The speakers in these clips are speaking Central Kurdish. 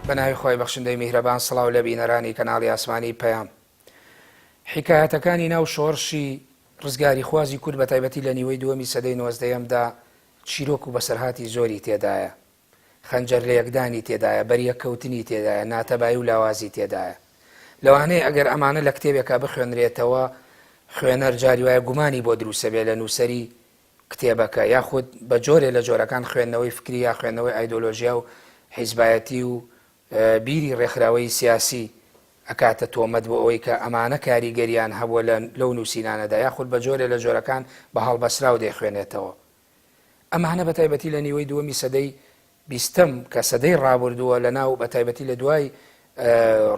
بەناوی خوای بەخشندەی میهرەبان سڵاو لە بینەرانی کەناڵی ئاسمانی پەیام. حیکایەتەکانی ناو شۆڕشی ڕزگاریخوازی کورد بەتایبەتی لە نیوەی دووەمی سەدەی نۆزدەیەمدا چیرۆک و بەسەرهاتی زۆری تێدایە. خەنجەر لەیەکدانی تێدایە، بەریەککەوتنی تێدایە، ناتەبایی و لاوازی تێدایە. لەوانەیە ئەگەر ئەمانە لە کتێبێکا بخوێنرێتەوە خوێنەر جاری وایە گومانی بۆ دروسەبێ لە نووسەری کتێبەکە یاخود بە جۆرێ لە جۆرەکان خوێندنەوەی فکری یا خوێندنەوەی ئایدۆلۆژیا و حیزبایەتی و بیری ڕێکخراوەیی سیاسی ئەکاتە تۆمەت بۆ ئەوەی کە ئەمانە کاریگەریان هەبووە لە لەو نووسینانەدا یاخود بە جۆرێ لە جۆرەکان بە هەڵبەسراو دەیخوێنێتەوە. ئەمانە بە تایبەتی لە نیوەی دووەمی سەدەی بیستەم کە سەدەی ڕابردووە لە ناو بە تایبەتی لە دوای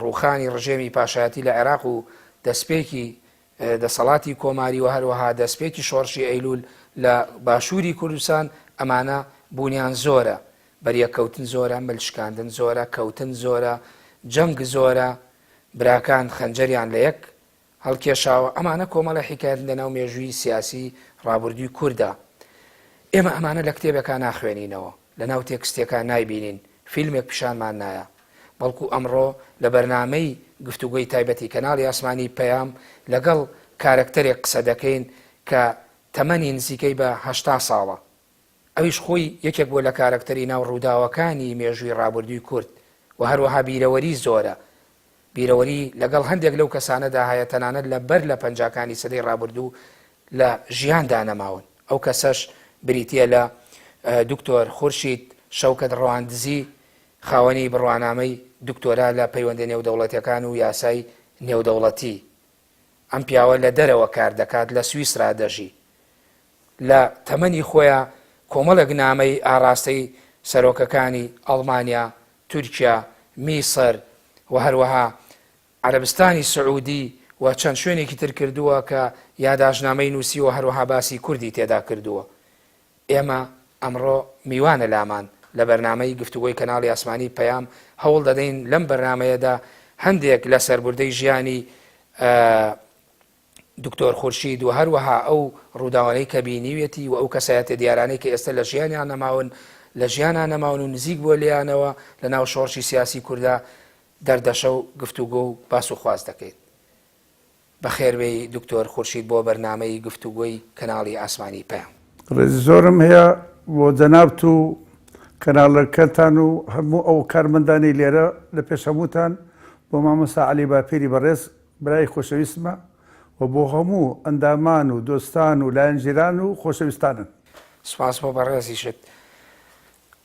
ڕووخانی ڕژێمی پاشایەتی لە عێراق و دەستپێکی دەسەڵاتی کۆماری و هەروەها دەستپێکی شۆڕشی ئەیلوول لە باشووری کوردستان ئەمانە بوونیان زۆرە بەریەککەوتن زۆرە مل شکاندن زۆرە کەوتن زۆرە جەنگ زۆرە براکان خەنجەریان لە یەک هەڵکێشاوە، ئەمانە کۆمەڵێ حیکایەتن لەناو مێژووی سیاسی ڕابوردووی کوردا. ئێمە ئەمانە لە کتێبێکا ناخوێنینەوە، لەناو تێکستێکا نایبینین، فیلمێک پیشانمان نایا. بەڵکو ئەمڕۆ لە بەرنامەی گفتوگۆی تایبەتی کەناڵی ئاسمانی پەیام لەگەڵ کارەکتەرێک قسە دەکەین کە تەمەنی نزیکەی بە 80 ساڵە. ئەویش خۆی یەکێک بووە لە کارەکتەری ناو ڕووداوەکانی مێژووی ڕابوردووی کورد و هەروەها بیرەوەری زۆرە. بیرەوەری لەگەڵ هەندێک لەو کەسانەدا هەیە تەنانەت لە بەر لە پەنجاکانی سەدەی ڕابردوو لە ژیاندا نەماون. ئەو کەسەش بریتییە لە دکتۆر خورشید شەوکەت ڕەواندزی خاوەنی بڕوانامەی دکتۆرا لە پەیوەندە نێودەوڵەتیەکان و یاسای نێودەوڵەتی. ئەم پیاوە لە دەرەوە کار دەکات، لە سویسرا دەژی. لە تەمەنی خۆیا کۆمەڵێک نامەی ئاڕاستەی سەرۆکەکانی ئەڵمانیا، تورکیا، میسر و هەروەها عەرەبستانی سعودی و چەند شوێنێکی تر کردووە کە یاداشتنامەی نووسیوە هەروەها باسی کوردی تێدا کردووە. ئێمە ئەمڕۆ میوانە لامان لە بەرنامەی گفتوگۆی کەناڵی ئاسمانی پەیام هەوڵ دەدەین لەم بەرنامەیەدا هەندێک لە سەربوردەی ژیانی دکتۆر خورشید و هەروەها ئەو ڕووداوانەی کە بینیویەتی و ئەو کەسایەتە دیارانەی کە ئێستا لە ژیانیان نەماون لە ژیانا نەماون و نزیک بووە لێیانەوە لە ناو شۆڕشی سیاسی کوردا دەردەشە و گفتوگۆ و باس و خواست دەکەین. بەخێربێی دکتۆر خورشید بۆ بەرنامەی گفتوگۆی کەناڵی ئاسمانی پەیام. ڕێزی زۆرم هەیە بۆ جەنابت و کەناڵەکەتان و هەموو ئەو کارمەندانەی لێرە لە پێش هەمووتان بۆ مامۆستا عەلی باپیری بەڕێز برای خۆشەویستمە و بۆ هەموو ئەندامان و دۆستان و لایەنگیران و خۆشەویستانن. سوپاس بۆ بەڕێزیشت.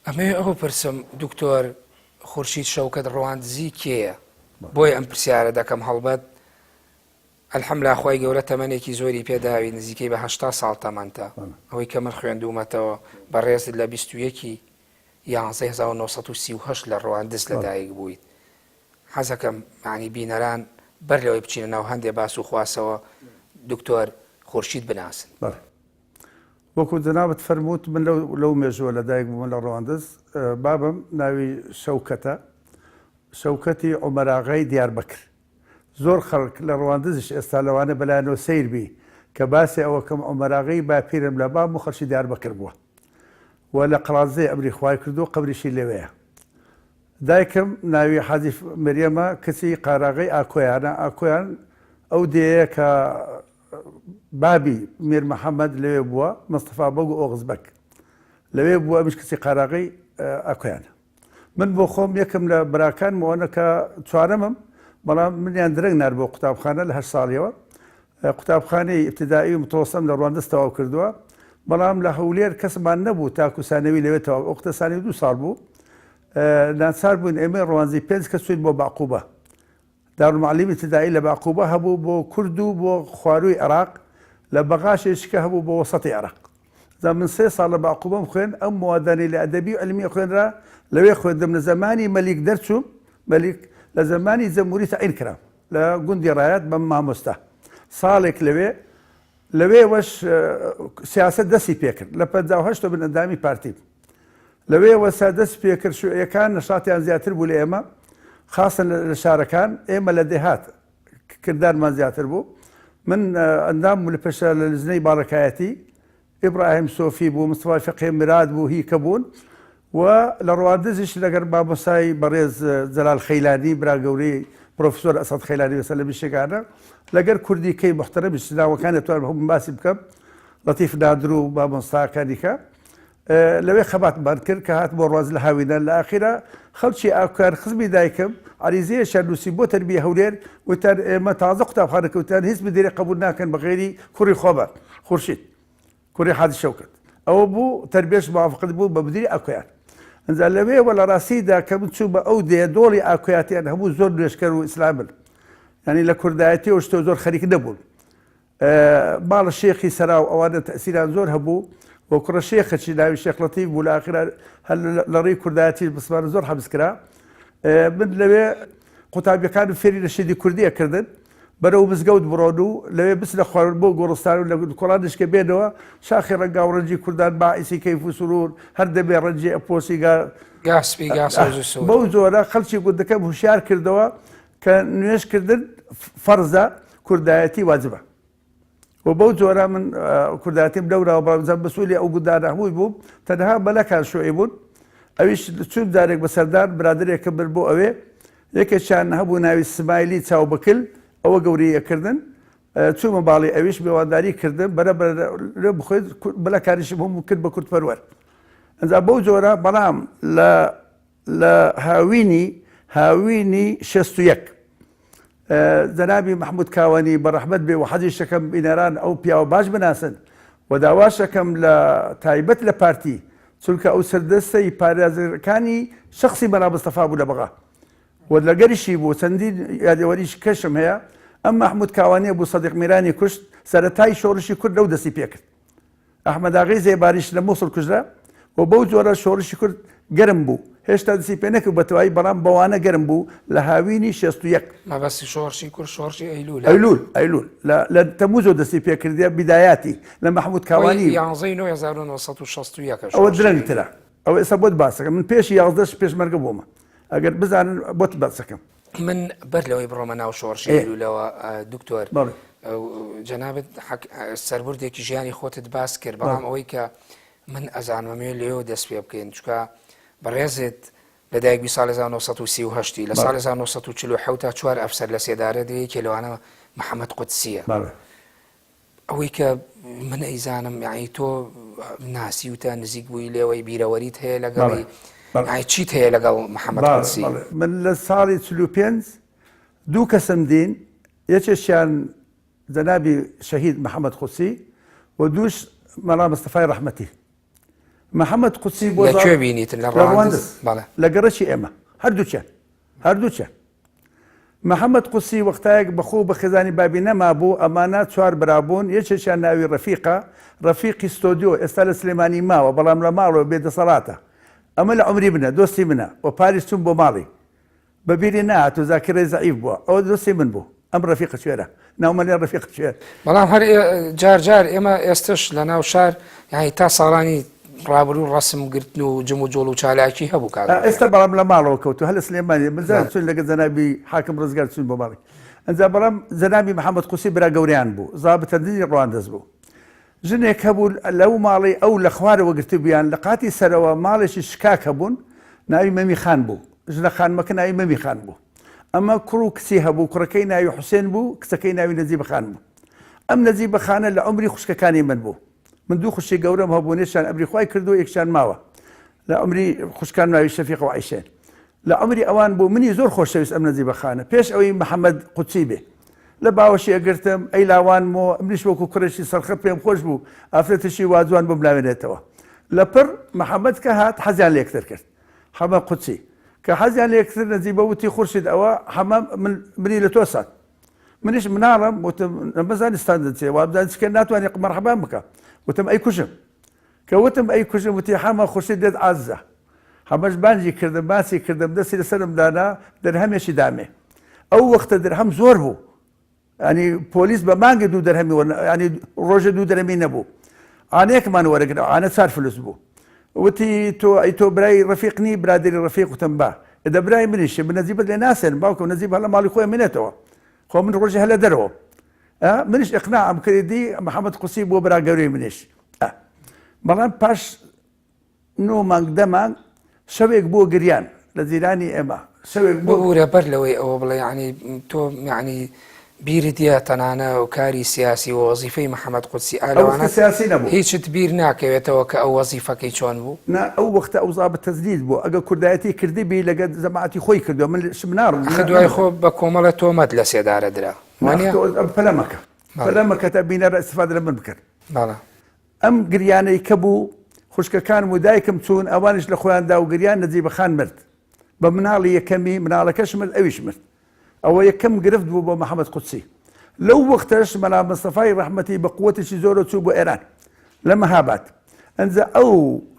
ئەمەوێ ئەوە پرسم دکتۆر خورشید شەوکەت ڕواندزی کێیە؟ بۆیە ئەم پرسیارە دەکەم هەڵبەت الحملە خوای گەورە تەمەنێکی زۆری پێداوی نزیکەی بە 80 ساڵ تەمەنتە ئەوەی کە من خوێندوومەتەوە بەڕێزت لە 21 یانزە 1938 لە ڕواندز لەدایک بوویت حەزەکەم یانی بینەران بەر لەوەی بچینە ناو هەندێ باس و خواسەوە دکتۆر خورشید بناسن. بەڵێ وەکو جەنابت فەرمووت من لەو لەو مێژووە لەدایک بوومە لە ڕواندز بابم ناوی شەوکەتە شەوکەتی عومەراغای دیاربەکر زۆر خەڵک لە ڕواندزیش ئێستا لەوانە بەلایانەوە سەیر بی کە باسی ئەوەکەم عومەراغی باپیرم لە بابم و خەڵکی دیاربەکر بووە و لە قەڵادزێ ئەمری خوای کردووە قەبریشی لەوێیە دایکم ناوی حاجی مریەمە کچی قاراغەی ئاکۆیانە، ئاکۆیان ئەو دێیە کە بابی میر محەمەد لەوێ بووە، مستەفا بەگ و ئۆغز بەگ لەوێ بووە، ئەمیش کچی قاراغەی ئاکۆیانە. من بۆ خۆم یەکم لە براکانم ئەوەنە کە چوارەمم، بەڵام منیان درەنگ نارد بۆ قوتابخانە لە هەشت ساڵیەوە. قوتابخانەی ئیبتیدائی و متەوەستەم لە ڕواندز تەواو کردووە، بەڵام لە هەولێر کەسمان نەبوو تاکو سانەوی لەوێ تەواو، ئەو وەختە سانەوی دوو ساڵ بوو، ناچار بووین ئێمەی ڕواندزی پێنج کەس چووین بۆ بەعقوبە. دارالمعلم ئیبتیدائی لە بەعقوبە هەبوو بۆ کورد و بۆ خوارووی عێراق، لە بەغاش یەکیکە هەبوو بۆ وەسەتی عێراق. جا من سێ ساڵ لە بەعقوبەم خوێند، ئەو موادانەی لە ئەدەبی و عیلمی خوێنرا لەوێ خوێندم، لە زەمانی مەلیک دەرچووم، مەلیک لە زەمانی جەمهوری تەعین کرام. لە گوندی ڕایات بەم مامۆستا ساڵێک لەوێ لەوێوەش سیاسەت دەستی پێکرد لە 58 من ئەندامی پارتی بوو لەوێوە سا دەست پێکرد شوعیەکان نەشاتیان زیاتر بوو لە ئێمە خاصن لە شارەکان ئێمە لە دێهات کردارمان زیاتر بوو من ئەندام بوو لە پێشە لە لجنەی باڵەکایەتی ئیبراهیم سۆفی بوو مستەفای فەقێ مراد بوو هی کە بوون. و لە ڕواندزیش لەگەر مامۆستای بەڕێز جەلال خەیلانی برا گەورەی پرۆفسۆر ئەسەد خەیلانی بەسەر لە میشیگانە لەگەر کوردی کەی موحتەرەمیش ناوەکانی ئەتوانم هەموو باسی بکەم لەتیف نادر و مامۆستاکانی کە لەوێ خەباتمان کرد کە هات بۆ ڕواز لە هاوینان لە ئاخیرا خەڵکی ئاکار خزمی دایکم عەریزەیەکیان نووسی بۆ تەربیە هەولێر وتیان ئێمە تازە قوتابخانە کەوتیان هیچ مدیرێک قبول ناکەن بە غەیری کوڕی خۆمان خورشید کوڕی حاجی شەوکەت ئەوە بوو تەربیەش موافقت بوو بە مدیری ئاکۆیان ئینجا لەوێوە لە ڕاستیدا کە من چوومە ئەو دێ دۆڵی ئاکۆیاتیان هەموو زۆر نوێژکەر و ئیسلامن یعنی لە کوردایەتیەوە شتەوە زۆر خەریک نەبوون ماڵە شێخی سەرا و ئەوانە تەئسیران زۆر هەبوو و کوڕە شێخەکی ناوی شێخ لەتیف بوو لە ئاخرا هەر لە ڕێی کوردایەتیش بسمانە زۆر حەبس کرا من لەوێ قوتابیەکانم فێری نەشیدی کوردی ئەکردن بەرەو مزگەوت بڕۆن و لەوێ بچنە خوارن بۆ گۆڕستان و لە کۆڵانیش کە بێنەوە شاخی ڕەنگاو ڕەنجی کوردان باعیسی کەیف و سرور هەر دەبێ ڕەنجی ئەپۆسی گا گا سپی گا سەوز و سوور بەو جۆرە خەڵکی گوندەکەم هوشیار کردەوە کە نوێژ کردن فەرزە کوردایەتی واجبە و بەو جۆرە من کوردایەتیم لەوراوە بەڵام جا مەسئولی ئەو گوندانە هەمووی بووم تەنها مەلەکان شوعی بوون ئەویش چوون جارێک بە سەردان برادەرێکم برد بۆ ئەوێ یەکێکیان هەبوو ناوی سمایلی چاوبکل ئەوە گەورەی ئەکردن چوومە باڵی ئەویش مێوانداری کردم بەرە بەرە لێ بخۆیت مەلەکانیشم هەموو کرد بە کوردپەروەر ئەنجا بەو جۆرە بەڵام لە لە هاوینی هاوینی 61 جەنابی مەحمود کاوانی بە ڕەحمەت بێ و حەزیش دەکەم بینەران ئەو پیاوە باش بناسن و داواش دەکەم لە تایبەت لە پارتی چونکە ئەو سەردەستەی پارێزەرەکانی شەخسی مەلا مستەفا بوو لە بەغا و لەگەریشی بوو چەندین یادەوەریش کەشم هەیە ئەم مەحمود کاوانیە بوو سەدیق میرانی کوشت سەرەتای شۆڕشی کورد لەو دەستی پێکرد ئەحمەداغەی زێباریش لە موسڵ کوژرا و بەو جۆرە شۆڕشی کورد گەرم بوو، هێشتا دەستی پێ نەکرد بە تەواوی بەڵام بەوانە گەرم بوو لە هاوینی 61. مەبەستی شۆڕشی کورد شۆڕشی ئەیلوولە. ئەیلوول، ئەیلوول، لە لە تەمووزەوە دەستی پێ کردیە بیدایاتی لە مەحموود کاوانی. ئەوە یانزەی نۆ 1961 ە ئەوە شۆڕشی ئەیلوول. درەنگترە، ئەوە ئێستا بۆت باس دەکەم، من پێشی یازدەش پێشمەرگە بوومە، ئەگەر بزانن بۆت باس دەکەم. من بەر لەوەی بڕۆمە ناو شۆڕشی ئەیلولەوە دکتۆر جەنابت سەربردێکی ژیانی خۆتت باس کرد بەڵام ئەوەی کە من ئەزانمەوێ لێەوە دەست پێ بکەین چکە بەڕێزت لە دایکبی ساڵ 1930 لە ساڵ 1940 تا چوار ئەفسەر لە سێدارە دێ یەکێ لەوانە محەممەد قودسیە ئەوەی کە من ئەیزانم یعنی تۆ ناسیوتە نزیک بووی لێوەی بیرەوەریت هەیە لەگەڵی یعنی چیت هەیە لەگەڵ محەممەد قودسی؟ من لە ساڵی 45 دوو کەسم دین یەکێکیان جەنابی شەهید محەممەد قودسی و دووش مەلا مستەفای ڕەحمەتی محەممەد قودسی بۆ لە کوێ بینیتن لە ڕواندز لە گەڕەکی ئێمە هەردووکیان هەردووکیان محەمەد قودسی وەختایەک بە خۆ و بە خێزانی بابی نەمابوو، ئەمانە چوار برا بوون، یەکێکیان ناوی ڕەفیقە، ڕەفیقی ستۆدیۆ، ئێستا لە سلێمانی ماوە، بەڵام لە ماڵەوە بێ دەسەڵاتە. ئەمە لە عومری منە، دۆستی منە و پاریس چووم بۆ ماڵی. بە بیری نەهات و زاکیرەی زەعیف بووە. ئەوە دۆستی من بوو. ئەم ڕەفیقە کوێرە. ناومە لێ ڕەفیقە کوێر. بەڵام هەر جار جار ئێمە ئێستش لە ناو شار یانی تا ساڵانی ڕابروو ڕەسم گرتن و جموجۆڵ و چالاکی هەبوو کاک ڕەفیق. ئێستا بەڵام لە ماڵەوە کەوتوو هەر لە سلێمانی من جار چوون لەگەڵ جەنابی حاکم ڕزگار چووین بۆ ماڵی ئەنجا بەڵام جەنابی محەمەد قوسی برا گەورەیان بوو زابتەندنی ڕواندز بوو ژنێک هەبوو لەو ماڵەی ئەو لە خوارەوە گرتبوویان لە قاتی سەرەوە ماڵێکی شکاک هەبوون ناوی مەمی خان بوو ژنە خانمەکە ناوی مەمی خان بوو ئەمە کوڕ و کچی هەبوو کوڕەکەی ناوی حوسێن بوو کچەکەی ناوی نەجیبە خان بوو ئەم نەجیبە خانە لە عومری خوشکەکانی من بوو من دوو خوشکی گەورەم هەبوون یەکیان ئەمری خوای کردووە یەکیان ماوە لە عومری خوشکان ناوی شەفیقە و عیشێن لە عومری ئەوان بوو منی زۆر خۆشەویست ئەم نەجیبە خانە پێش ئەوەی محەممەد قودسی بێ لە باوەشی ئەگرتم ئەی لاوانمەوە منیش وەکو کوڕێکی سەرخڕ پێم خۆش بوو ئافرەتێکی وا جوان بملاوێنێتەوە لە پڕ محەممەد کە هات حەزیان لە یەکتر کرد حەمە قودسی کە حەزیان لە یەکتر نەجیبە وتی خورشید ئەوە حەمە من منی لە تۆ سات منیش مناڵم وتم نەمەزانی ستاندن چیە وابزانی چکە ناتوانێت مەرحەبان بکە وتم ئەی کوژم کە وتم ئەی کوژم وتی حەمە خورشید لێت عاززە حەمەش بانگی کردم باسی کردم دەستی لەسەرم دانا درهەمێکی دامێ ئەو وەختە درهەم زۆر بوو ینی پۆلیس بە مانگی دوو دەرهەمی ینی ڕۆژە دوو دەرەمی نەبوو ئانەیەکمان وەرەگرە ئانە چار فلس بوو وتی تۆ ئەی تۆ برای ڕەفیق نی برادری ڕەفیق وتم با ئەدە برای منیشی من نەجیبت لێ ناسێنم باوکم نەجیب هەر لە ماڵی خۆی منێتەوە خۆ من ڕۆژی هەر لە دەرەوە منیش ئیقناعم کردی محەممەد قوسی بۆ برا گەورەی منیش بەڵام پاش نۆ مانگ دە مانگ. شەوێک بۆ گریان لە جیرانی ئێمە شەوێک بۆ. ببورە بەر لەوەی ئەوە بڵێ یانی تۆ یانی بیرت یە تەنانە و کاری سیاسی و وەزیفەی محەمەد قودسی ئا ئەو وەختە لەوانە سیاسی نەبوو. هیچت بیر ناکەوێتەوە کە ئەو وەزیفەکەی چۆن بوو؟ نا ئەو وەختە ئەوزا بە تەجنید بوو ئەگەر کوردایەتی کردبی لەگەر جەماعەتی خۆی کردوە من شم ناڕ ئەخە دوای خۆ بە کۆمەڵێ تۆمەت لە سێدارە درا نا وانیە؟ تۆ پەلە مەکە بەڵێ پەلە مەکە تا بینەرە ئیستفادە لە من بکەن. بەڵێ. ئەم گریانەی کە بوو خوشکەکانم و دایکم چوون ئەوانیش لە خۆیان دا و گریان نەجیبە خان مرد بە مناڵی یەکەمی مناڵەکەش مرد ئەویش مرد ئەوە یەکەم گرفت بوو بۆ محەمەد قودسی لەو وەختەش مەلا مستەفای ڕەحمەتی بە قوەتێکی زۆرەوە چوو بۆ ئێران لە مەهاباد ئەنجا ئەو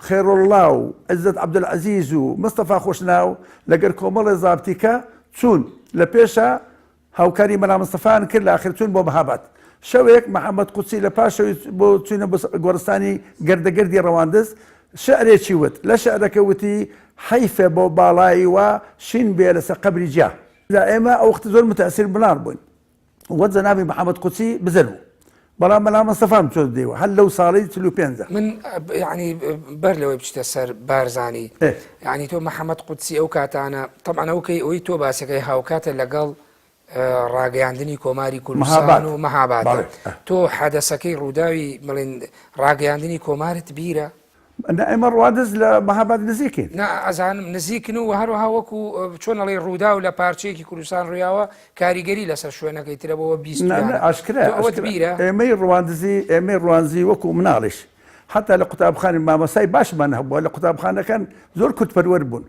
خێڕوڵڵا و عزەت عەبدولعەزیز و مستەفا خۆشناو لەگەر کۆمەڵێ زابتیکە چوون لە پێشا هاوکاری مەلا مستەفایان کرد لە ئاخر چوون بۆ مەهاباد. شەوێک محەمەد قودسی لە پاش شەوی بۆ چووینە بۆ گۆڕستانی گردەگردی ڕەواندز شعرێکی وت، لە شعرەکە وتی حەیفە بۆ باڵای وا شین بێ لەسەر قەبری جیا. جا ئێمە ئەو وەختە زۆر متەئسیر مناڵ بووین وە جەنابی محەمەد قودسی بزر بوو بەڵام مەلا مستەفام چۆن دیوە هەر لەو ساڵەی 45 دا. من یەعنی بەر لەوەی بچیتە سەر بارزانی یەعنی تۆ محەمەد قودسی ئەو کاتانە تەبعەن ئەو کەی ئەوەی تۆ باسەکەی هاوکاتە لەگەڵ ڕاگەیاندنی کۆماری کوردستان و مەهاباد تۆ حەدەسەکەی ڕووداوی بڵێن ڕاگەیاندنی کۆمارت بیرە؟ نا ئێمە ڕوادز لە مەهاباد نزیکین. نا ئەزانم نزیکن و هەروەها وەکو چۆن ئەڵێی ڕووداو لە پارچەیەکی کوردستان ڕوویاوە کاریگەری لەسەر شوێنەکەی ترە بۆوە نا نا بیستویانە ئاشکرایە تۆ ئەوەت ئاشکرا بیرە؟ ئێمەی ڕواندزی ئێمەی ڕوانزی وەکو مناڵیش حەتا لە قوتابخانە مامۆستای باشمان هەبووە لە قوتابخانەکان زۆر کوردپەروەر بوون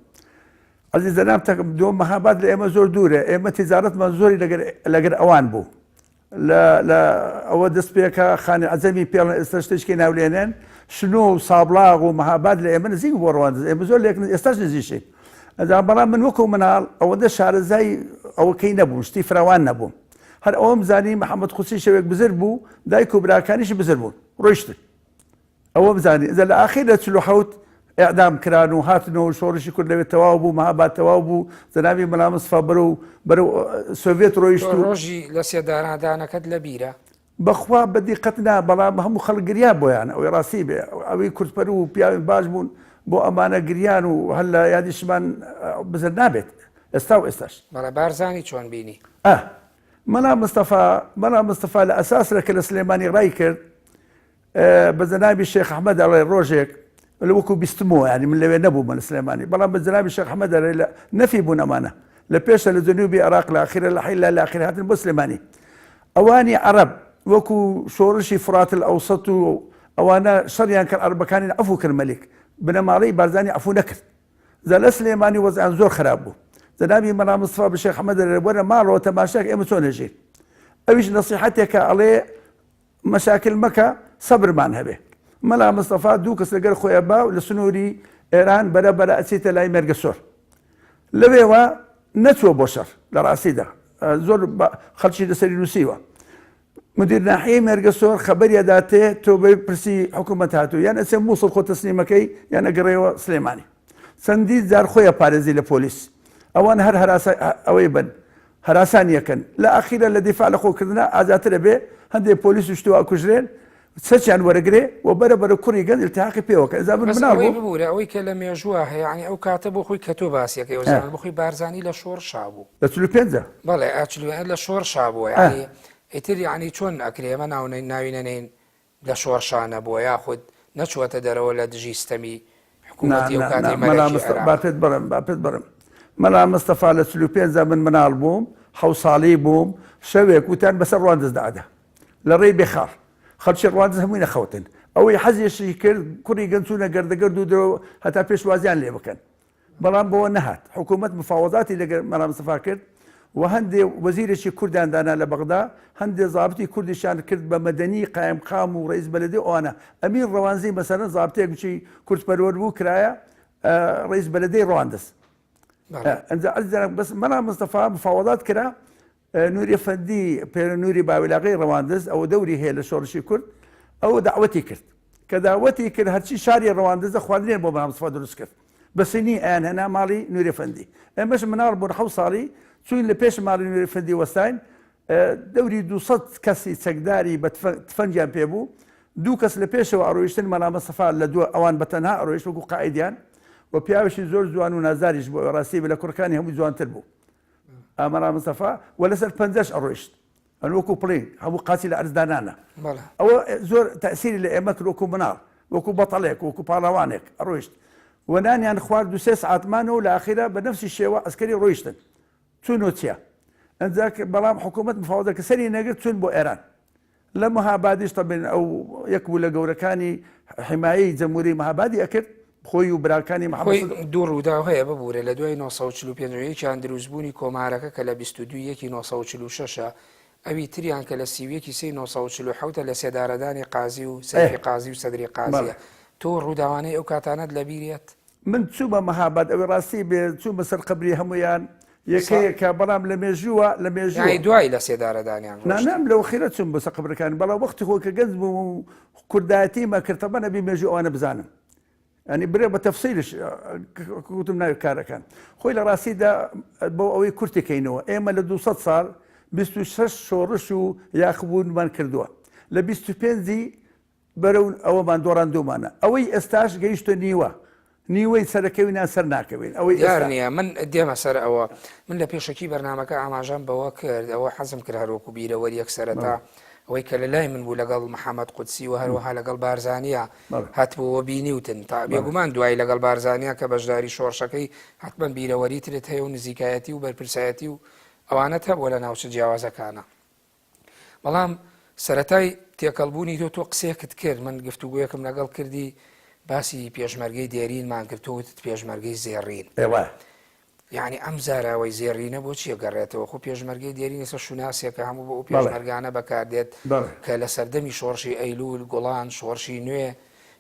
عەزیز جەناب تەکم دۆ مەهاباد لە ئێمە زۆر دوورە ئێمە تیجارەتمان زۆری لەگەر لەگەر ئەوان بوو لە لە ئەوە دەست پێکە خانی عەجەمی پێڵن ئێستا شتێکی ناو لێنێن شنۆ و سابڵاغ و مەهاباد لە ئێمە نزیک بۆ ڕواندز ئێمە زۆر لێک ئێستاش نزیشین ئەجا بەڵام من وەکو مناڵ ئەوەندە شارەزای ئەوەکەی نەبووم شتی فراوان نەبووم هەر ئەوەم زانی محەممەد قودسی شەوێک بزر بوو دایک و براکانیشی بزر بوون ڕۆیشتن ئەوەم زانی ئینجا لە ئاخیر لە 47 ئێعدام کران و هاتنەوە شۆڕشی کورد لەوێ تەواو بوو مەهاباد تەواو بوو جەنابی مەلا مستەفا بەرەو بەرەو سۆڤێت ڕۆیشت تۆ و ڕۆژی لە سێدارەدانەکەت لە بیرە؟ بەخوا بە دیقەت نا بەڵام هەموو خەڵک گریا بۆیان ئەوەی ڕاستی بێ ئەوەی کوردپەرو و پیاوی باش بوون بۆ ئەمانە گریان و هەر لە یادیشمان بزر نابێت ئێستا و ئێستاش. بەڵێ بارزانی چۆن بینی؟ ئە مەلا مستەفا مەلا مستەفا لە ئەساس لە کە لە سلێمانی ڕای کرد بە جەنابی شێخ ئەحمەد ئەڵێ ڕۆژێک لە وەکو بیستمەوە ینی من لەوێ نەبوومە لە سلێمانی بەڵام بە جەنابی شێخ ئەحمەد ئەڵێ لە نەفی بوون ئەمانە لە پێشە لە جنوبی عێراق لە ئاخیرە لە حیلە لە ئاخیر هاتن بۆ سلێمانی ئەوانی عەرەب وەکو شۆڕشی فرات الأوسط و ئەوانە شەڕیان کرد عەرەبەکانی عەفو کرد مەلیک بنەماڵەی بارزانی عەفو نەکرد جا لە سلێمانی وەزعیان زۆر خراپ بوو جەنابی مەلا مستەفا بە شێخ ئەحمەد دەڵێ وەرە ماڵەوە تەماشاکە ئێمە چۆن ئەژین ئەویش نەسیحەتێکە ئەڵێ مەشاکل مەکە سەبرمان هەبێ. مەلا مستەفا دوو کەس لەگەر خۆی ئەبا و لە سنووری ئێران بەرە بەرە ئەچیتە لای مێرگەسۆر. لەوێوە نەچووە بۆ شەڕ لە ڕاستیدا زۆر خەڵکی لەسەری نووسیوە. مدیر ناحیەی مێرگەسۆر خەبەری ئەداتێ تۆ بێ پرسی حکوومەت هاتوو یان ئەچێ مووسڵ خۆ تەسلیمەکەی یان ئەگەڕێوە سلێمانی. چەندین جار خۆی ئەپارێزی لە پۆلیس. ئەوان هەر هەراسە ئەوەی بن. هەراسانی ئەکەن لە ئاخیرا لە دیفاع لە خۆ کردنا ئازاتر ئەبێ هەندێ پۆلیس و شتی وا ئەکوژرێن چەکیان وەرەگرێ و بەرە بەرە کوڕی گەنج التحاقی پێوە کە ئێستا من بەس مناڵ ئەوەی بووم ببورە ئەوەی کە لە مێژووە هەیە یانی ئەو کاتە بۆ خۆی کە تۆ باسی ئەکەی ئەو زەمەن بۆ خۆی بارزانی لە شۆڕشا بوو. لە 45 دا. بەڵێ ئا 45 لە شۆڕشا بووە یانی ئیتر یانی چۆن ئەکرێ ئێمە ناو ناوی نەنێین لە شۆڕشا نەبووە یاخود نەچووەتە دەرەوە لە دژی ستەمی نا حکوومەتی ئەو نا نا کاتەی مەلا مەلەکی مستە عێراق. با پێت بڵێم با پێت بڵێم مەلا مستەفا لە 45 دا من مناڵ بووم حەو ساڵی بووم شەوێک وتیان بەسەر ڕواندزدا ئەدا لە ڕێی بێخاڵ خەڵکی ڕواندز هەمووی نەخەوتن ئەوەی حەزیشی کرد کوڕی گەنج چوونە گردەگرد و درۆ هەتا پێشوازیان لێ بکەن بەڵام بەوە نەهات حکوومەت مفاوەزاتی لەگەر مەلا مستەفا کرد و هەندێ وەزیرێکی کوردیان دانا لە بەغدا هەندێ زابتی کوردیشیان کرد بە مەدەنی قایمقام و ڕئیس بەلەدی و ئەوانە ئەمیر ڕەوانزی مەسەلەن زابتێک بچی کوردپەروەر بوو کرایە ڕئیس بەلەدەی ڕواندز ئەنجا عەرز دەکەم بەس مەلا مستەفا مفاوەزات کرا نوری ئەفەندی پێرە نوری باویلاغەی ڕەواندز ئەوە دەوری هەیە لە شۆڕشی کورد ئەوە داوەتی کرد کە داوەتی کرد هەرچی شاری ڕەواندزە خواردنیان بۆ مەلا مستەفا دروست کرد بە سنی ئەیان هێنا ماڵی نوری ئەفەندی ئێمەش مناڵ بوون حەو ساڵی چوین لە پێش ماڵی نوری ئەفەندی وەستاین دەوری 200 کەسی چەکداری بە تفەنگیان پێ بوو دوو کەس لە پێشەوە ئەڕۆیشتن مەلا مستەفا لە دووە ئەوان بە تەنها ئەڕۆیشت وەکو قائیدیان. و پیاوێکی زۆر جوان و نازداریش بوو ڕاستی بێ لە کوڕەکانی هەمووی جوانتر بوو مەلا مستەفا و لەسەر پەنجەش ئەڕۆیشت ئەن وەکو پڵین هەموو قاچی لە ئەرز دانانە ئەوە زۆر تەسیری لە ئێمە کرد وەکو مناڵ وەکو بەتەڵێک وەکو پاڵەوانێک ئەڕۆیشت و نانیان خوارد دو سێ سعاتمانەوە لە ئاخیرا بە نەفسی شێوە ئەسکەری ڕۆیشتن چوون و چیا ئەنجا بەڵام حکوومەت مفاوەزەکە سەری نەگرت چوون بۆ ئێران لە مهابادیش تەبعەن ئەو یەک بوو لە گەورەکانی حیمایەی جەمهوری مهابادی ئەکرد خۆی و براکانی محەمەد خۆی سدق. دوو ڕووداو هەیە ببورە لە دوای 945 ەوە یەکیان دروستبوونی کۆمارەکە کە لە 22 یەکی 946 ە ئەوی تریان کە لە 31 سێی 947 ە لە سێدارەدانی قازی و سەیفی ئێ قازی و سەدری بەڵێ. قازیە تۆ ڕووداوانەی ئەو کاتانەت لە بیریەت؟ من چوومە مەهاباد ئەوی ڕاستی بێ چوومە سەر قەبری هەموویان یەکە سا. یەکە بەڵام لە مێژووە لە مێژووە. یانی دوای لە سێدارەدانیان نا ڕۆشتی؟ نا لەو خیرە چووم بۆ سەر قەبرەکانی بەڵام وەختی خۆی کە گەنج بووم و کوردایەتیم ئەکرد تەبعەن ئەبی مێژوو ئەوانە بزانم یانی برێ بە تەفسیلش وتم ناوی کارەکان خۆی لە ڕاستیدا بۆ ئەوەی کورتی کەینەوە ئێمە لە 200 ساڵ 26 شۆڕش و یاخبوونمان کردووە لە 25 بەرەو ئەوەمان دۆڕاندوومانە ئەوەی ئێستاش گەیشتە نیوە نیوەی سەرەکەوین یان سەر ناکەوین ئەوەی دیار ئێستا. نییە من دێمە سەر ئەوە من لە پێشەکی بەرنامەکە ئاماژەم بەوە کرد ئەوە حەزم کرد هەر وەکو بیرەوەریەک سەرەتا بەڵێ. ئەوەی کە لە لای من بوو لەگەڵ محەمەد قودسی و هەروەها لەگەڵ بارزانیا بەڵێ. هاتبووەوە بینیوتن تا بەڵێ. بێگومان دوای لەگەڵ بارزانیا کە بەشداری شۆڕشەکەی حەتمەن بیرەوەری ترت هەیە و نزیکایەتی و بەرپرسایەتی و ئەوانەت هەبووە لە ناوچە جیاوازەکانا. بەڵام سەرەتای تێکەڵبوونی تۆ تۆ قسەیەکت کرد من گفتوگویەکم لەگەڵ کردی باسی پێشمەرگەی دێرینمان کرد تۆ وتت پێشمەرگەی زێڕین ئێوە یعنی ئەم زاراوەی زێڕینە بۆ چیە گەڕێتەوە خۆ پێشمەرگەی دێرین ئێستا شوناسێکە هەموو بۆ ئەو پێشمەرگانە بەکاردێت کە لە سەردەمی شۆڕشی ئەیلول گوڵان شۆڕشی نوێ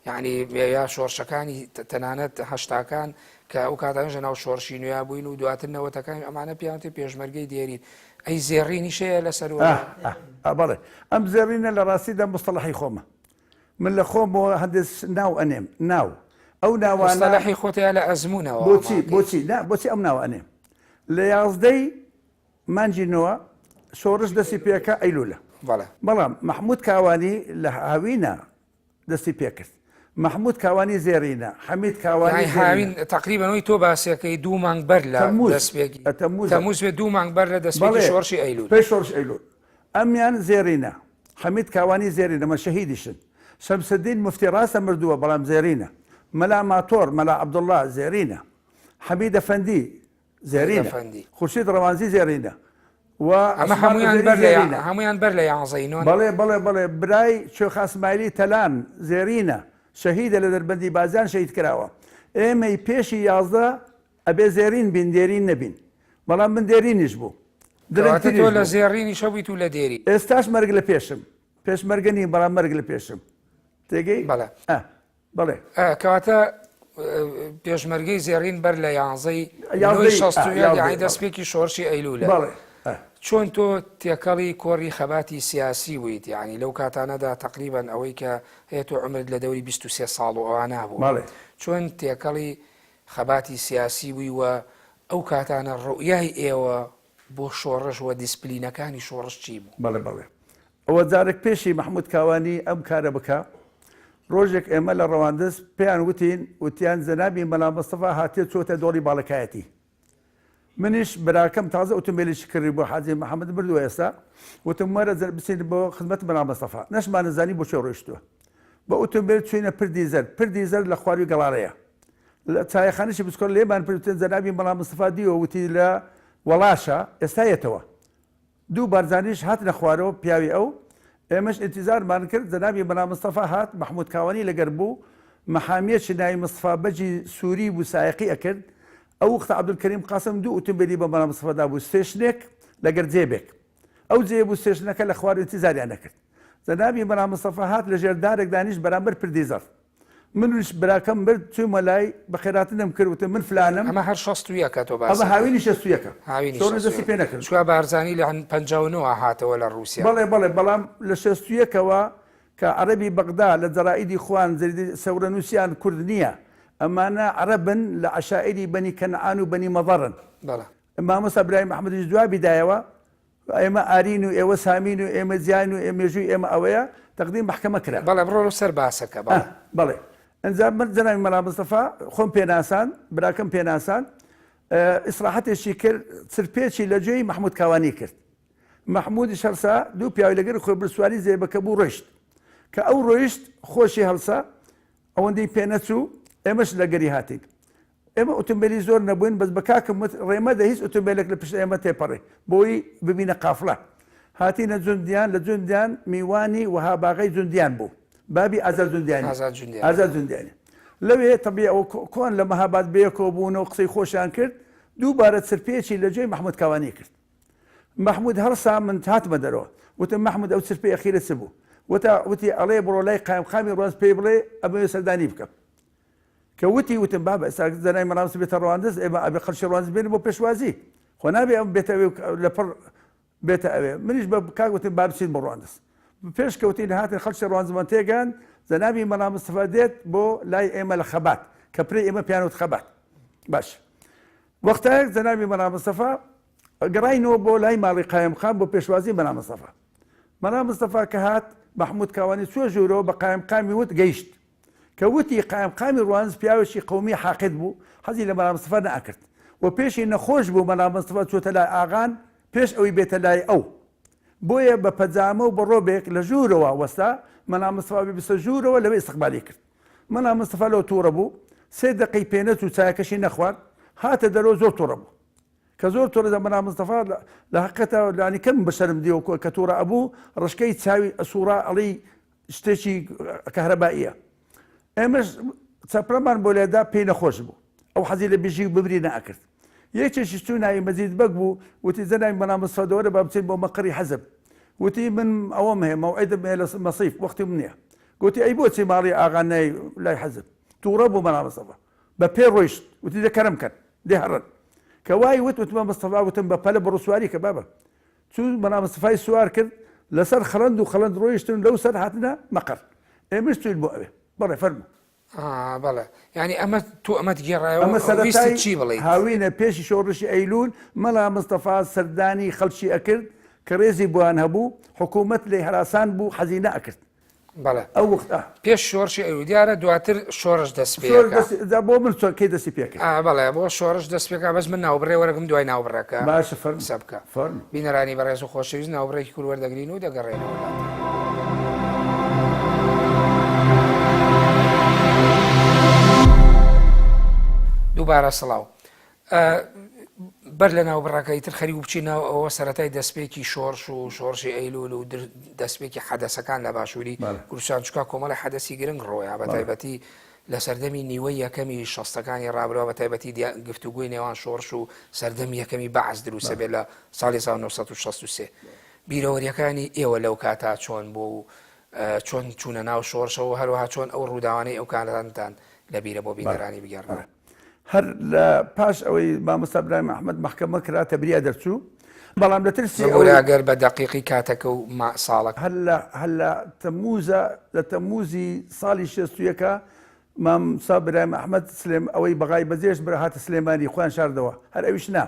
یعنی یا شۆڕشەکانی تەنانەت هەشتاکان کە ئەو کاتانەش لەناو شۆڕشی نوێیا بووین و دواتر نەوەتەکانی ئەمانە پێیان وتێ پێشمەرگەی دێرین ئەی زێڕینیش هەیە لەسەر وەرە؟ ئاه ئاه بەڵێ ئەم زێڕینە لە ڕاستیدا مستەڵەحی خۆمە من لە خۆمەوە هەندێ ناو ئەنێم ناو ئەو ناوانە مستەڵەحی خۆتە یا لە ئەزموونەوە بۆچی ئەمە ئەکەی؟ بۆچی نا بۆچی ئەم ناوە ئەنێم لە یازدەی مانگی نۆ شۆڕش دەستی پێکا ئەیلولە بەڵێ. بەڵام مەحمود کاوانی لە هاوینە دەستی پێکرد. مەحمود کاوانی زێرینە، حەمید کاوانی یانی زێرینە. هاوین تەقریبەن ئەوەی تۆ باسیەکەی دوو مانگ بەر لە تەمموز، دەستپێکی تەمموزە. تەمموز بێ دوو مانگ بەر لە دەستپێکی بەڵێ، شۆڕشی ئەیلوول. پێش شۆڕشی ئەیلوول. ئەمیان زێرینە. حەمید کاوانی زێرینە، مە شەهیدیشن. شەمسەدین موفتی ڕاستە مردووە بەڵام زێرینە. مەلا ماتۆڕ، مەلا عەبدوڵڵا زێرینە. حەمید ئەفەندی زێرینە. ئەفەندی. خورشید ڕەوانزی زێرینە. و ئەمە عوسمان هەموویان عوزێری بەر لە زێرینە. هەموویان بەر لە یانزەی نۆن. بەڵێ بەڵێ بەڵێ برای کوێخا سمایلی تەلان زێرینە شەهیدە لە دەربەندی بازیان شەهید کراوە ئێمەی پێشی 11 ئەبێ زێرین بین دێرین نەبین بەڵام من دێرینیش بوو کەواتە درەنگتریش تۆ لە بوو زێڕینیش هەبوویت و لە دێرین. ئێستاش مەرگ لە پێشم پێشمەرگە نیم بەڵام مەرگ لە پێشم تێگەی بەڵێ. ئە بەڵێ. کەواتە پێشمەرگەی زێڕین بەر لە یانزەی نۆی 61 یانی دەستپێکی شۆڕشی ئەیلوولە. بەڵێ. چۆن تۆ تێکەڵی کۆڕی خەباتی سیاسی بوویت یانی لەو کاتانەدا تەقریبەن ئەوەی کە هەیە تۆ عومرت لە دەوری 23 ساڵ و ئەوانە بوو بەڵێ. چۆن تێکەڵی خەباتی سیاسی بووی و ئەو کاتانە ڕوئیای ئێوە بۆ شۆڕش و دیسپلینەکانی شۆڕش چی بوو؟ بەڵێ بەڵێ. ئەوە جارێک پێشی مەحمود کاوانی ئەم کارە بکا، ڕۆژێک ئێمە لە ڕەواندز پێیان وتین، وتیان جەنابی مەلا مستەفا هاتیە چۆتە دۆڵی باڵەکایەتی. منیش براکەم تازە ئوتومبێلێکی کڕی بوو حاجی محەمەد مردووە ئێستا، وتم وەرە بچین بۆ خزمەت مەلا مستەفا. نەشمانەزانی بۆ کوێ ڕۆیشتووە. بە ئوتومبێل چووینە پردی زەرد، پردی زەرد لە خوارووی گەڵاڵەیە. لە چایەخانەشی بچکۆلە لێمان پرد وتیان جەنابی مەلا مستەفا دیوە وتی لە وەڵاشە ئێستا یەتەوە. دوو بارزانیش هاتنە خوارەوە پیاوی ئەو، ئێمەش ئینتیزارمان کرد، جەنابی مەلا مستەفا هات، مەحموود کاوانی لەگەر بوو، مەحامیەکی ناوی مستەفا بەگی سووری بوو سایەقی ئەکرد، ئەو وەختە عەبدولکەریم قاسم دوو ئوتومبێلی بە مەلا مستەفا دابوو، ستێشنێک لەگەر جێبێک، ئەو جێب و ستێشنەکە لە خوار ئینتیزاریان ئەکرد. جەنابی مەلا مستەفا هات لە ژێر دارێک دانیشت بەرامبەر پردی زەڕ. منیش براکەم برد چوومە لای بەخێراتنم کرد وتم من فلانم. ئەمە هەر 61ە تۆ باسی ئەمە هاوینی 61ە. هاوینی شۆڕش دەستی پێ نەکرد. چونکە بارزانی لە 59 ەوە هاتەوە لە ڕووسیا. بەڵێ بەڵێ بەڵام لە 61ەوە کە عەرەبی بەغدا لە جەرائیدی خوان جەریدەی سەورە نووسیان کورد نییە ئەمانە عەرەبن لە عەشائیری بەنی کەنعان و بەنی مەزەڕن. بەڵێ. مامۆستا برایم ئەحمەدیش جوابی دایەوە ئێمە ئارین و ئێوە سامین و ئێمە جیاین و مێژووی ئێمە ئەوەیە، تەقدیم مەحکەمە کرا. بەڵێ بڕۆ سەر باسەکە. بەڵێ. بەڵێ. ئەنجا من جەنابی مەلا مستەفا خۆم پێناسان براکەم پێناسان ئیسراحەتێکی کرد چرپێکی لە جێی مەحمود کاوانی کرد مەحمودیش هەڵسا دوو پیاوی لەگەر خۆی برد سواری زێبەکە بوو ڕۆیشت کە ئەو ڕۆیشت خۆشی هەڵسا ئەوەندەی پێ نەچوو ئێمەش لەگەری هاتین ئێمە ئوتومبێلی زۆر نەبووین بەس بە کاکم وت ڕێمەدە هیچ ئوتومبێلێک لە پشت ئێمە تێپەڕێ بۆی ببینە قافلە هاتینە جوندیان لە جوندیان میوانی وەها باغەی جوندیان بوو بابی ئازاد جوندیانی ئازاد جوندیانی. ئازاد جوندیانی لەوێ تەبی ئەوە کۆن لە مەهاباد بەیەکەوە بوون و قسەی خۆشیان کرد دووبارە چرپەیەکی لە جێی مەحمود کاوانی کرد مەحمود هەڵسا من هاتمە دەرەوە وتم مەحمود ئەو چرپەی ئەخیرە چ بوو وتا وتی ئەڵێ بڕۆ لای قایمقامی ڕواندز پێی بڵێ ئەمەوێ سەردانی بکەم کە وتی وتم بابە ئێستا زەنای مەرامس بێتە ڕواندز ئێمە ئەبێ خەڵکی ڕواندز بێن بۆ پێشوازی خۆ نابێ ئەم بێتە ئەوێ لەپڕ بێتە ئەوێ منیش بە کاک وتم با بچین بۆ ڕواندز پێش کەوتین هاتن خەڵکی ڕواندزمان تێگەن جەنابی مەلا مستەفا دێت بۆ لای ئێمە لە خەبات کە پرێ ئێمە پیانوت خەبات باش وەختایەک جەنابی مەلا مستەفا گەڕاینەوە بۆ لای ماڵی قایمقام بۆ پێشوازی مەلا مستەفا مەلا مستەفا کە هات مەحمود کاوانی چوە ژوورەوە بە قایمقامی وت گەیشت کە وتی قایمقامی ڕوانز پیاوێکی قەومی حاقد بوو حەزی لە مەلا مستەفا نەئەکرد و پێشی نەخۆش بوو مەلا مستەفا چۆتە لای ئاغان پێش ئەوی بێتە لای ئەو بۆیە بە پەجامە و بە ڕۆبێک لە ژوورەوە وەستا مەلا مستەفا ببستە ژوورەوە لەوێ ئیستقبالی کرد مەلا مستەفا لەوە تووڕە بوو سێ دەقەی پێنەچوو چایەکەشی نەخوارد هاتە دەرەوە زۆر تووڕە بوو کە زۆر توڕە دە مەلا مستەفا لە حقیقەتا لانی کەم بەشەرم دیوە کە توڕە ئەبوو ڕشکەی چاوی ئەسوڕا ئەڵێی شتێکی کەهرەبائیە ئێمەش چەپرەمان بۆ لێدا پێی نەخۆش بوو ئەو حەزی لە بژی و ببری نەئەکرد یەکێکی چوو ناوی مەجید بەگ بوو وتی جەنابی مەلا مستەفا دەوەرە با بچین بۆ مەقەری حەزب وتی من ئەوەم هەیە مەوعیدم هەیە لە مەسیف وەختیم نییە گوتی ئەی بۆچی ماڵی ئاغا نای لای حەزب تووڕە بوو مەلا مستەفا بە پێ ڕۆیشت وتی دە کەرم کەن دێ هەڕن کە وای وت وتمە مستەفا وتم بە پەلە بڕۆ سواری کە بابە چوو مەلا مستەفای سوار کرد لەسەر خەڵەند و خەڵەند ڕۆیشتن لەو سەر هاتنە مەقەر ئێمەش چووین بۆ ئەوێ بەڵێ فەرموو. ئا بەڵێ یانی ئەمە تۆ ئەمەت گێڕایەوە ئەمە ویستت سەرەتای چی بڵێیت؟ هاوینە پێشی شۆڕشی ئەیلوول مەلا مستەفا سەردانی خەڵکی ئەکرد کە ڕێزی بۆیان هەبوو حکوومەت لێی هەراسان بوو حەزی نەئەکرد بەڵێ ئەو وەختە. پێش شۆڕشی ئەیلوول دیارە دواتر شۆڕش دەست پێ شۆڕش ئەکا. دەستی جا بۆ من چۆن کەی دەستی پێ کرد؟ ئا بەڵێ بۆ شۆڕش دەست پێ کا بەس من ناوبڕێ وەرەگرم دوای ناوبڕەکە باشە فەرموو قسە بکە. فەرموو. بینەرانی بەڕێز و خۆشەویست ناوبڕێکی کورت وەردەگرین و دەگەڕێینەوە لاتان. دووبارە سڵاو. بەر لە ناوبڕەکە ئیتر خەریک بوو بچین ناو ئەوە سەرەتای دەستپێکی شۆڕش و شۆڕشی ئەیلول و دەستپێکی حەدەسەکان لە باشووری کوردستان چکا کۆمەڵی حەدەسی گرنگ ڕۆیا بە تایبەتی لە سەردەمی نیوەی یەکەمی شەستەکانی ڕابرەوە بە تایبەتی گفتوگۆی نێوان شۆڕش و سەردەمی یەکەمی بەعس دروستە بێت لە ساڵی 1963 بیرەوەریەکانی ئێوە لەو کاتا چۆن بوو و چۆن چوونە ناو شۆڕشەوە هەروەها چۆن ئەو ڕووداوانەی ئەو کاتانتان لەبیرە بۆ بینەرانی بگێڕنەوە. هەر لە پاش ئەوەی مامۆستا برایم ئەحمەد مەحکەمە کرا تەبریا دەرچوو بەڵام لە ترسی ببورە ئەگەر بە دەقیقی کاتەکە و ساڵەکە. هەر لە هەر لە تەمووزە لە تەمووزی ساڵی شێست و یەکا مامۆستا برایم ئەحمەد سلێم ئەوەی بەغای بەجێشت برا هاتە سلێمانی خۆیان شاردەوە هەر ئەویش نا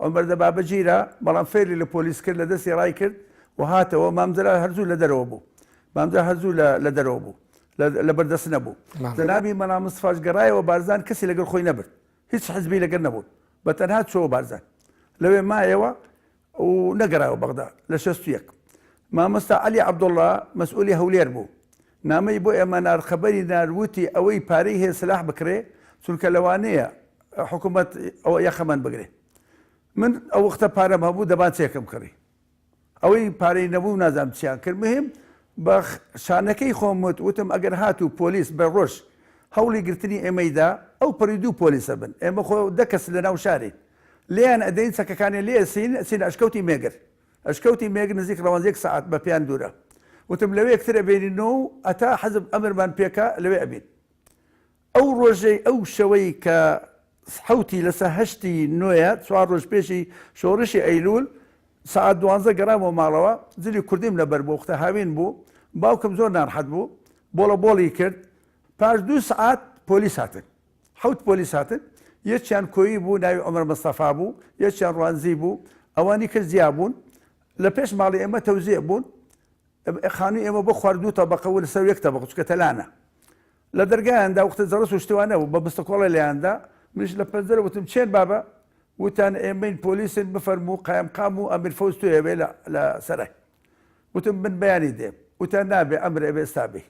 عومەر دەبابە گیرا بەڵام فێلی لە پۆلیس کرد لە دەستی ڕای کرد و هاتەوە مام جەلال هەر زوو لە دەرەوە بوو مام جەلال هەر زوو لە لە دەرەوە بوو لە بەردەست نەبوو. جەنابی مەلا مستەفاش گەڕایەوە بارزان کەسی لەگەڵ خۆی نەبرد هیچ حزبی لەگەر نەبوون بە تەنها چۆوە بارزان لەوێ مایەوە و نەگەڕایەوە بەغدا لە 61 مامۆستا عەلی عەبدوڵڵا مەسئولی هەولێر بوو نامەی بۆ ئێمە نارد خەبەری نارد وتی ئەوەی پارەی هەیە سلاح بکڕێ چونکە لەوانەیە حکوومەت ئەوە یەخەمان بگرێ من ئەو وەختە پارەم هەبوو دەبانچەیەکم کڕی ئەوەی پارەی نەبوو نازانم چیان کرد مهم بە شانەکەی خۆم وت وتم ئەگەر هاتوو پۆلیس بە ڕۆژ هەوڵی گرتنی ئێمەی دا ئەو پەڕی دوو پۆلیسە بن ئێمە خۆ دە کەس لە ناو شارین لێیان ئەدەین چەکەکانیان لێ ئەسین ئەچینە ئەشکەوتی مێگر ئەشکەوتی مێگر نزیک ڕەوەنز یەک سەعات بە پێیان دوورە وتم لەوێ یەکتر ئەبینینەوە و هەتا حەزب ئەمرمان پێکا لەوێ ئەبین ئەو ڕۆژەی ئەو شەوەی کە حەوتی لەسە هەشتی نۆیە چوار ڕۆژ پێشی شۆڕشی ئەیلوول سەعات دوانزە گەڕامەوە ماڵەوە جلی کوردیم لەبەر بوو وەختە هاوین بوو باوکم زۆر ناڕحەت بوو بۆڵە بۆڵی کرد پاش دوو سەعات پۆلیس هاتن حەوت پۆلیس هاتن یەکیان کۆیی بوو ناوی عومەر مستەفا بوو یەکیان ڕوانزی بوو ئەوانی کەس جیا بوون لە پێش ماڵی ئێمە تەوزیع بوون خانووی ئێمە بۆ خوار دوو تەبەقە و لەسەر یەک تەبەقە چونکە تەلانە. لە دەرگایان دا وەختە جەڕس و شتوان نەبوو بە بستەکۆڵێ لێیان دا منیش لە پەنجەرە وتم چێن بابە وتیان ئێمەین پۆلیسن بفەرموو قایمقام و ئەمیر فەوز تۆی ئەوێ لە لە سەرای وتم من بەیانی دێم وتیان نابێ ئەمر ئەبێ ئێستا بێی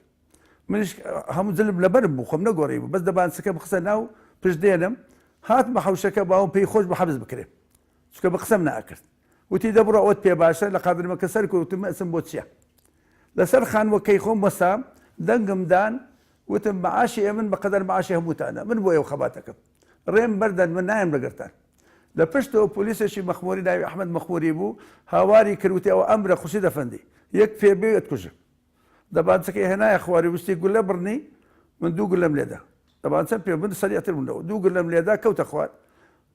منیش هەموو جلم لەبەرم بوو خۆم نەگۆڕی بوو بەس دەبانچەکەم خستە ناو پشتدێنم هاتمە حەوشەکە باوم پێی خۆش بوو حەبس بکرێم چونکە بە قسەم نەئەکرد وتی دە بڕۆ ئەوەت پێ باشە لە قادرمەکە سەر کەوت وتم ئەچم بۆ چیا لەسەر خانووەکەی خۆم وەستام دەنگم دان وتم معاشی ئێمن بەقەدەر معاشی هەمووتانە من بۆ ئێوە خەباتەکەم ڕێم بەردەن من نایەم لەگەرتان لە پشتەوە پۆلیسێکی مەخموری ناوی ئەحمەد مەخموری بوو هاواری کرد وتی ئەوە ئەمرە خورشید ئەفەندی یەک پێ بێ ئەتکوژم دەبانچەکەی هێنایە خواری وستی گولە بڕنی من دوو گولەم لێدا دەبانچەم پێ من سەریعتر بوونەوە دوو گولەم لێدا کەوتە خوار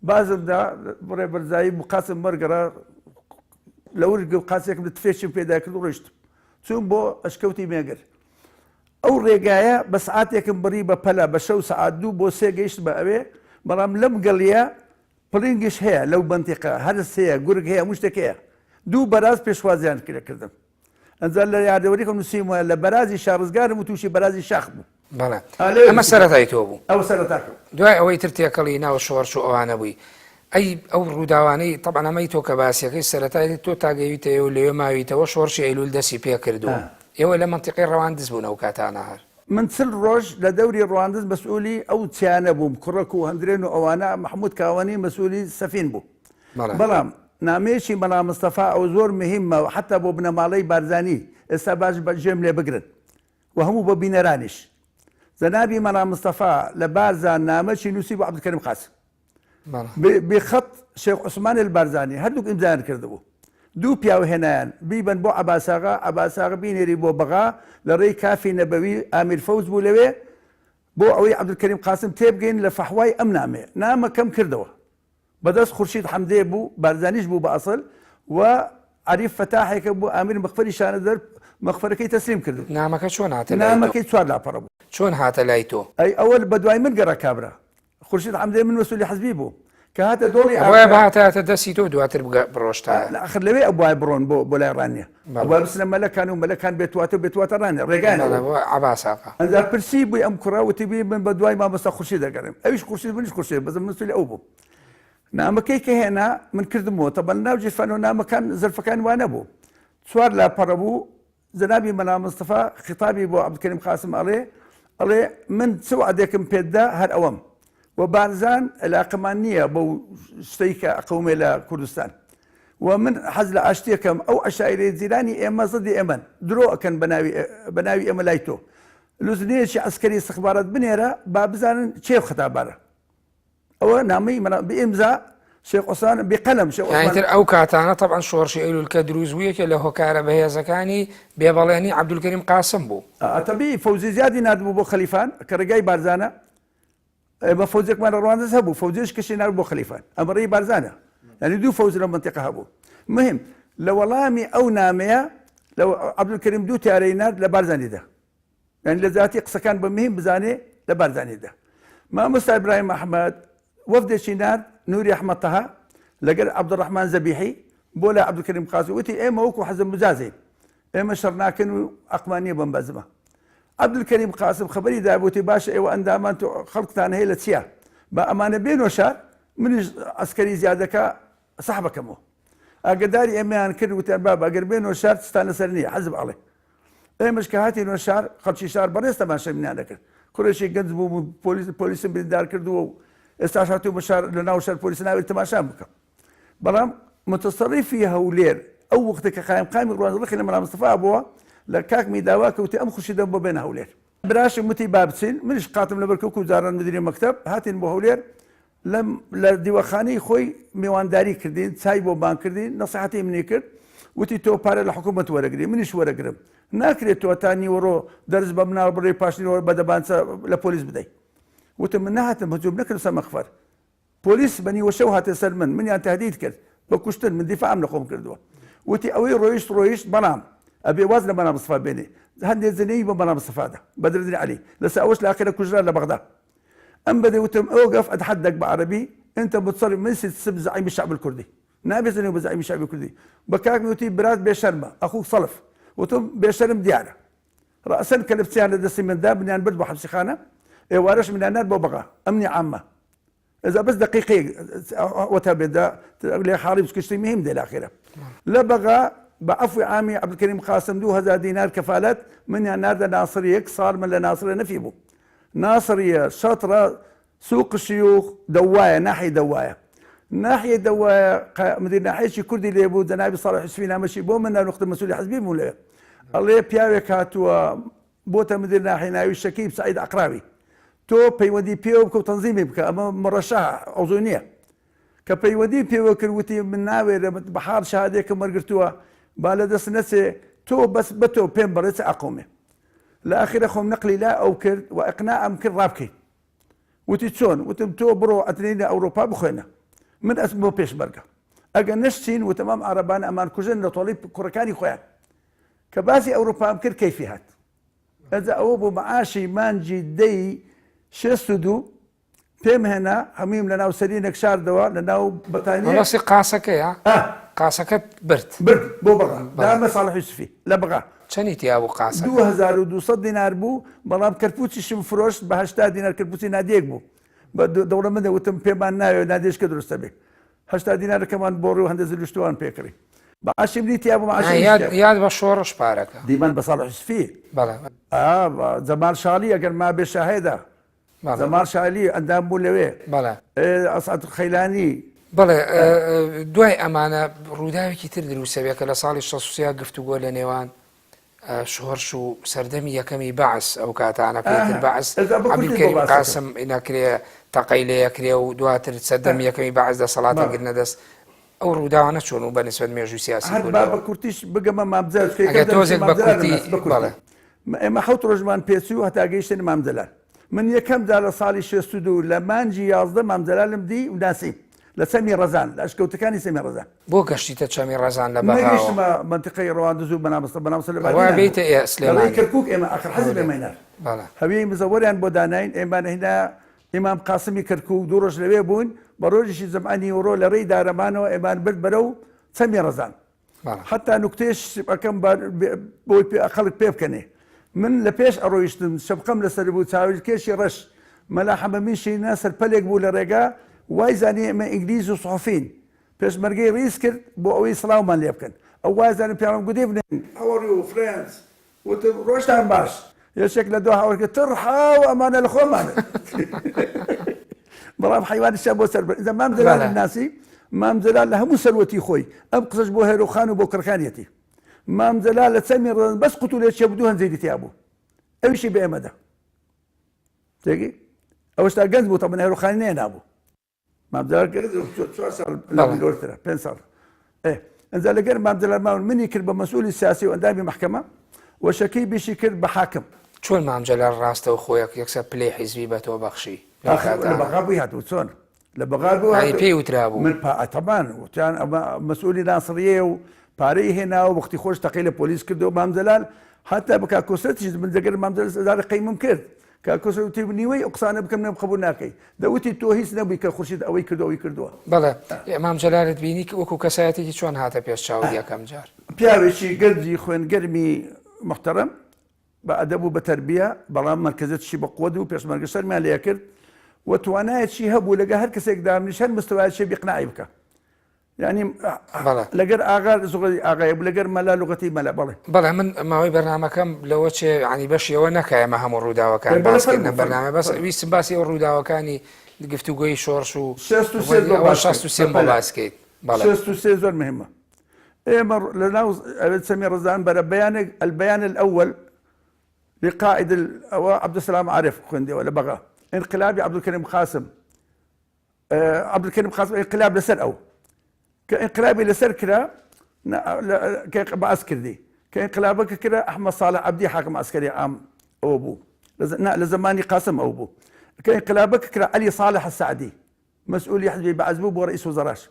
بازم دا بڕێ بەرزایی بوو قاسم مەرگەڕا لەور قاسێکم لە تفێکیم پێدا کرد و ڕۆیشتم چوون بۆ ئەشکەوتی مێگر ئەو ڕێگایە بە سعاتێکم بڕی بە پەلە بە شەو سعات دوو بۆ سێ گەیشتمە ئەوێ بەڵام لەم گەڵیە پڵینگیش هەیە لەو بەنتیقە هەرس هەیە گورگ هەیە هەموو شتێک هەیە دوو بەراز پێشوازیان کردم ئەنجا لە یادەوەریکم نووسیم وایە لە بەرازی شا ڕزگارم و تووشی بەرازی شاخ بوو. بەڵێ ئەمە سەرەتای تۆ بوو. ئەوە سەرەتاکە بوو. دوای ئەوەی تر تێکەڵی ناو شۆڕش و ئەوانە بووی. ئەی ئەو ڕووداوانەی تەبعەن ئەمەی تۆ کە باسیەکەی سەرەتای تۆ تا گەیویتەوە و لەوێ ماویتەوە شۆڕشی ئەیلوول دەستی پێ کرد و ئێوە لە مەنتیقەی ڕەواندز بوون ئەو کاتانە هەر. من 40 ڕۆژ لە دەوری ڕواندز مەسئولی ئەو چیانە بووم، کوڕەک و هەندرێن و ئەوانە، مەحموود کاوەنی مەسئولی سەفین بوو. بەڵام نامەیەکی مەلا مستەفا ئەوە زۆر مهیمە حەتا بۆ بنەماڵەی بارزانی ئێستا باش گوێم لێ بگرن و هەموو بۆ بینەرانیش جەنابی مەلا مستەفا لە بارزان نامەکی نووسی بۆ عەبدولکەریم قاسم بخط شێخ عوسمان البارزانی هەردووک ئیمزایان کردبوو دوو پیاو هێنایان بیبەن بۆ عەباساغا عەباساغا بینێری بۆ بەغا لە ڕێی کافی نەبەوی ئامیر فەوز بوو لەوێ بۆ ئەوەی عەبدولکەریم قاسم تێبگەین لە فەحوای ئەم نامەیە نامەکەم کردەوە بەدەست خورشید حەمدێ بوو، بارزانیش بوو بە ئەسڵ و عەریف فەتاحێکە بوو ئامیر مەخفەری شانەدەر مەخفەرەکەی تەسلیم کردبوو. نامەکە چۆن هاتە لای تۆ؟ نامەکەی چوار لاپەڕە بوو. چۆن هاتە لای تۆ؟ ئەی ئەوە بەدوای من گەڕا کابرا. خورشید حەمدێ من مەسوولی حزبی بوو. کە هاتە دۆڵی ئەبوایە ئاکرە. بهاتایەتە دەستی تۆ دواتر بڕۆشتایە. نا ئاخر لەوێ ئەبوایە بڕۆن بۆ بۆ لای ڕانیە. ئەبوایە بچنە مەلەکان و مەلەکان بێتواتە و بێتواتە ڕانیە. ڕێگایان ئەوە بوو. بەڵێ بۆ عەباس ئاغا. ئەنجا پرسی بووی ئەم کوڕە وتی بووی من بە دوای مامۆستا خورشید دەگەڕێم. ئەویش خورشید منیش خورشید بەس من مەسوولی ئەو بووم. نامەکەی کە هێنا من کردمەوە تەبەن ناو جیرفانەوە نامەکان زەرفەکان وا نەبوو چوار لاپەڕە بوو جەنابی مەلا مستەفا خیتابی بۆ عەبدولکەریم قاسم ئەڵێ ئەڵێ من چ وعدێکم پێت دا هەر ئەوەم و بارزان علاقەمان نییە بەو شتەی کە ئەقەومێ لە کوردستان و من حەز لە ئاشتیەکەم ئەو عەشایرەی جیرانی ئێمە زدی ئێمەن درۆ ئەکەن بەناوی بەناوی ئێمە لای تۆ لوزنەیەکی عەسکەری استخبارات بنێرە با بزانن کێ خەتابارە ئەوە نامەی مەلا بئیمزا شێخ عوسمان بقەلەم شێخ یانی عوسمان تر ئەو کاتانە تەبعەن شۆڕشی ئەیلول کە دروست بوو یەکێ لە هۆکارە بەهێزەکانی بێبەڵێنی عەبدولکەریم قاسم بوو. تەبیعی فەوزی زیادی ناردبوو بۆ خەلیفان کە ڕێگای بارزانە ئێمە فەوجێکمان لە ڕواندز هەبوو فەوجێش کەشی نارد بۆ خەلیفان ئەمە ڕێی بارزانە یعنی دوو فەوج لە منتیقە هەبوو مهم لە وەڵامی ئەو نامەیە لە عەبدولکەریم دوو تیارەی نارد لە بارزانیدا یانی لە جیاتی قسەکان بە مهم بزانێ لە بارزانی دا. مامۆستا ئیبراهیم ئەحمەد وەفدێکی نارد نوری ئەحمەد تەها لەگەل عەبدولڕەحمان زەبیحی بۆ لای عەبدولکەریم قاسم وتی ئێمە وەکو حەزم مجازین ئێمە شەڕ ناکەن و ئەقمان نییە بەم بەزمە. عەبدولکەریم قاسم خەبەری دابوو وتی باشە ئێوە ئەندامان و خەڵکتان هەیە لە چیا با ئەمانە بێنەوە شار منیش عەسکەری زیادەکە سەحبەکەمەوە. ئاگەداری ئێمەیان کرد وتیان بابە ئەگەر بێنەوە شار چتان لەسەر نییە حەزب ئەڵێ ئێمەش کە هاتینەوە شار خەڵکی شار بەڕێز تەماشای منیان دەکرد کوڕێکی گەنج بووم و پۆلیس پۆلیسم بریندار کردووە و ئێستاش هاتوومە شار لە ناو شار پۆلیس ناوێت تەماشام بکەم بەڵام متەسەڕیفی هەولێر ئەو وەختە کە قایمقامی ڕوانز ڕقی لە مەلا مستەفا بووە لە کاکمی داوا کەوتی ئەم خورشیدەم بۆ بێنە هەولێر براشم وتی با بچین منیش قاتم لەبەر کەوک و جاران مدیری مەکتەب هاتین بۆ هەولێر لەم لە دیوەخانەی خۆی میوانداری کردین، چای بۆ بانگ کردین، نەسیحەتی منی کرد، وتی تۆ پارە لە حکوومەت وەرەگری، منیش وەرەگرم. ناکرێت تۆ تا نیوەڕۆ دەرس بە مناڵ بڵێی پاش نیوەڕۆ بە دەبانچە لە پۆلیس بدەی. وتم من نەهاتم هجوم نەکردم سەر مەخفەر. پۆلیس بە نیوەشەو هاتە سەر من، منیان تەهدید کرد بە کوشتن، من دیفاعم لە خۆم کردووە. وتی ئەوەی ڕۆیشت ڕۆیشت، بەڵام ئەبێ واز لە مەلا مستەفا بێنێ. هەندێ جنێوی بە مەلا مستەفا دا، بەدرەدین عەلی. لەسەر ئەوەش لە ئاخیرا کوژرا لە بەغدا. ئەم بەدێ وتم اوقف اتحدك بە عەرەبی انت متصرف من تسب زعيم الشعب الكردي نابێ جنێو بە زعيم الشعب الكردي بە کاک وتی برات بێ شەرمە اخوك صلف وتم بێ شەرم دیارە. ڕەئسەن کەلەپچەیان لە دەستی من دا منیان برد بۆ حەپسیخانە ئێوارەش منیان نارد بۆ بەغا ئەمنی عامە ئێجا بەس دەقیقەیەک وەتا بێت دا لێ حاڵی بچکە شتی مهم دێ لاخیرە لە بەغا بە عەفوی عامی عەبدولکەریم قاسم 2000 دینار کەفالەت منیان ناردە ناسریە یەک ساڵ من لە ناسرە نەفی بوو ناسریە شەتڕە سوق شیوخ دەوایە ناحیە دەوایە ناحیە دەوایە مدیر ناحیەکی کوردی لێ بوو جەنابی ساڵح یوسفی نامەشی بۆ من ناردوختە مەسولی حزبی بوو لەوێ ئەڵێ پیاوێک هاتووە بۆتە مدیر ناحیە ناوی شەکیب سەعید عەقراوی تۆ پەیوەندی پێوە بکە و تەنزیمی بکە ئەمە مڕەشەحە عوزوی نییە کە پەیوەندی پێوە کرد وتی من ناوێرم بە حاڵ شەهادەیەکم وەرگرتووە با لە دەست نەچێ تۆ بەس بەتۆ پێم بڵێ چ ئەقەومێ لە ئاخیرە خۆم نەقلی لا ئەو کرد و ئیقناعم کرد ڕابکەین وتی چۆن؟ وتم تۆ بڕۆ ئەتنینە ئەوروپا بخوێنە من ئەچم بۆ پێشمەرگە ئەگەر نەشچین وتم ئەم عەرەبانە ئەمان کوژن لە تۆڵەی کوڕەکانی خۆیان کە باسی ئەوروپام کرد کەیفی هات ئەجا ئەوە بۆ معاشی مانجی دەی 62 پێم هێنا هەموویم لە ناو سەرینێک شاردەوە لە ناو بەتانیە مەبەستی قاسەکەیە قاسەکەت برد برد بۆ بەغا دامە ساڵح یوسفی لە بەغا چەنی تیا بوو قاسەکە؟ 2200 دینار بوو بەڵام کەرپوچیشم فرۆشت بە 80 دینار کەرپوچی نادیەک بوو بە دەوڵەمەندە وتم پێمان ناوێ نادێشکە دروستە بێ 80 دینارەکەمان بۆ ڕوو هەندە زلوشتوان پێکڕی معاشی منی تیا بوو معاشی یاد یاد بە شۆڕش پارەکە دیمان بە ساڵح یوسفی بەڵێ جەمال شاڵی ئەگەر مابێ شاهێدە جەمال شالی ئەندام بوو لەوێ. بەڵێ. ئەسعەد خەیلانی. بەڵێ دوای ئەمانە ڕووداوێکی تر دروستەبێ کە لە ساڵی 63 گفتوگۆ لە نێوان شۆرش و سەردەمی یەکەمی بەعس ئەو کاتانە پێتر بەعس عەبدولکەریم قاسم نەکرێ تەقەی لێ یەکرێ و دواتر سەردەمی یەکەمی بەعس دەسەڵاتە گرنە دەست ئەو ڕووداوانە چۆن و بە نسبەت مێژووی سیاسی هەر با بە کورتیش بگەمە مام جەلال ئەگەر تۆزێک بە کورتی بەڵێ. ئێمە حەوت ڕۆژمان پێچوو هەتا گەیشتینە مام جەلال. من یەکەم جار لە ساڵی 62 لە مانگی 11 مام جەلالم دی و ناسیم لە چەمی ڕەزان لە ئەشکەوتەکانی چەمی ڕەزان. بۆ گەشتیتە چەمی ڕەزان لە بەغاوە؟ نەگەیشتمە مەنتیقەی ڕەواندز و بەنامەسە بەنامەسە لە ئەوە بادینان بێیتە بوو. ئێ لە ڕێی سلێمانی. کەرکووک ئێمە ئاخر حەزب ئێمەی نارد. بەڵێ. هەویەی مزەوەریان بۆ داناین ئێمە هینا ئیمام قاسمی کەرکووک دوو ڕۆژ لەوێ بووین، بە ڕۆژیشی جەمعە نیوەڕۆ لە ڕێی دارەمانەوە ئێمان برد بەرەو چەمی ڕەزان. حەتا نوکتەیەش ئەکەم بۆی خەڵک پێ بکەنێ. من لە پێش ئەڕۆیشتم شەپقەم لەسەر بوو چاویلکێشی ڕەش، مەلا حەمەمین شیرینە سەرپەلێک بوو لە ڕێگا وای زانی ئێمە ئینگلیز و سوحوفین، پێشمەرگەی ڕیز کرد بۆ ئەوەی سڵاومان لێ بکەن. ئەو وای زانی پیاوم good evening. How are you friends؟ وتم ڕۆژتان باش. یەکێک لە دوا هاوار کرد تڕحاو ئەمانە لە خۆمانن. بەڵام حەیوانیشیان بۆ سەر برد. ئینجا مام جەلالم ناسی، مام جەلال لە هەموو سەروەتی خۆی، ئەم قسەش بۆ هێرۆ خان و بۆ کوڕەکانیەتی. مام جەلال لە چەمی ڕەزان بەس قوتولێکیە بوو دوو هەنجیری تیا بوو. ئەویشی بە ئێمە دا. تێگەی؟ ئەوەش تا گەنج بوو تەبەن هێرۆ خانی نەهێنابوو. مام جەلال گەنج چوار ساڵ لە من گەورەترە پێنج ساڵ ئێ ئەنجا لەگەر مام جەلال ماون منی کرد بە مەسئولی سیاسی و ئەندامی مەحکەمە و شەکیبیشی کرد بە حاکم. چۆن مام جەلال ڕاستەوخۆ یەکسەر پلەی حیزبی بە تۆ بەخشی لەو ئاخر لە کاتانە؟ بەغا بووی هاتبوو چۆن لە بەغا بوو یانی هاتبوو پێی وترابوو؟ من پا تەبان وتیان ئەمە مەسئولی ناسڕیەیە و پارەی هێناوە وەختی خۆش تەقەی لە پۆلیس کردەوە مام جەلال حەتا بە کاک کۆسرەتیش من لەگەر مام جەلال سەرداری قەیمم کرد کاک کۆسرەت وتی نیوەی ئەو قسانە بکەم نەم قبوڵ ناکەی دەوتی تۆ هیچ نەبووی کە خورشید ئەوەی کردووە ئەوی کردووە. بەڵێ مام جەلالت بینی وەکو کەسایەتێکی چۆن هاتە پێش چاوت یەکەم جار؟ پیاوێکی گەنجی خوێن گەرمی موحتەرەم بە ئەدەب و بە تەربیە بەڵام مەرکەزیەتیشی بە قوەت بوو پێشمەرگە شەرمیان لێ ئەکرد و توانایەکی هەبوو لەگە هەر کەسێک دابنیش هەر مستەوایەکی بیقناعی بکا یانی بەڵێ. لەگەر ئاغا زوغەی ئاغایە بوو لەگەر مەلا لوغەتی مەلا بەڵێ. بەڵێ من ماوەی بەرنامەکەم لەوە چێ یانی بەشی ئەوە نەکا ئێمە هەموو ڕووداوەکان بەڵێ باس کەین فەرموو لەم بەرنامە فەرموو بەس فەرموو. ویستم باسی ئەو ڕووداوەکانی گفتوگۆی شۆڕش و 63 زۆر ئەوە باس کرد 63 بۆ بەپەلە باس کەیت بەڵێ. 63 زۆر مهمە ئێمە لەناو ئەوێ چەمی ڕزان بەرە بەیانێک البیان الاول لقائد ئەوە عەبدولسەلام عارف خوێندەوە لە بەغا انقلابی عەبدولکەریم قاسم عەبدولکەریم قاسم ئینقلاب لەسەر ئەو کە ئینقلابی لەسەر کرا کە بەعس کردی کە ئینقلابەکە کرا ئەحمەد ساڵح عەبدی حاکم عەسکەری عام ئەوە بوو لە زمانی قاسم ئەو بوو کە ئینقلابەکە کرا عەلی ساڵح السعدی مەسئولی حزبی بەعس بوو بۆ ڕئیس وزەراش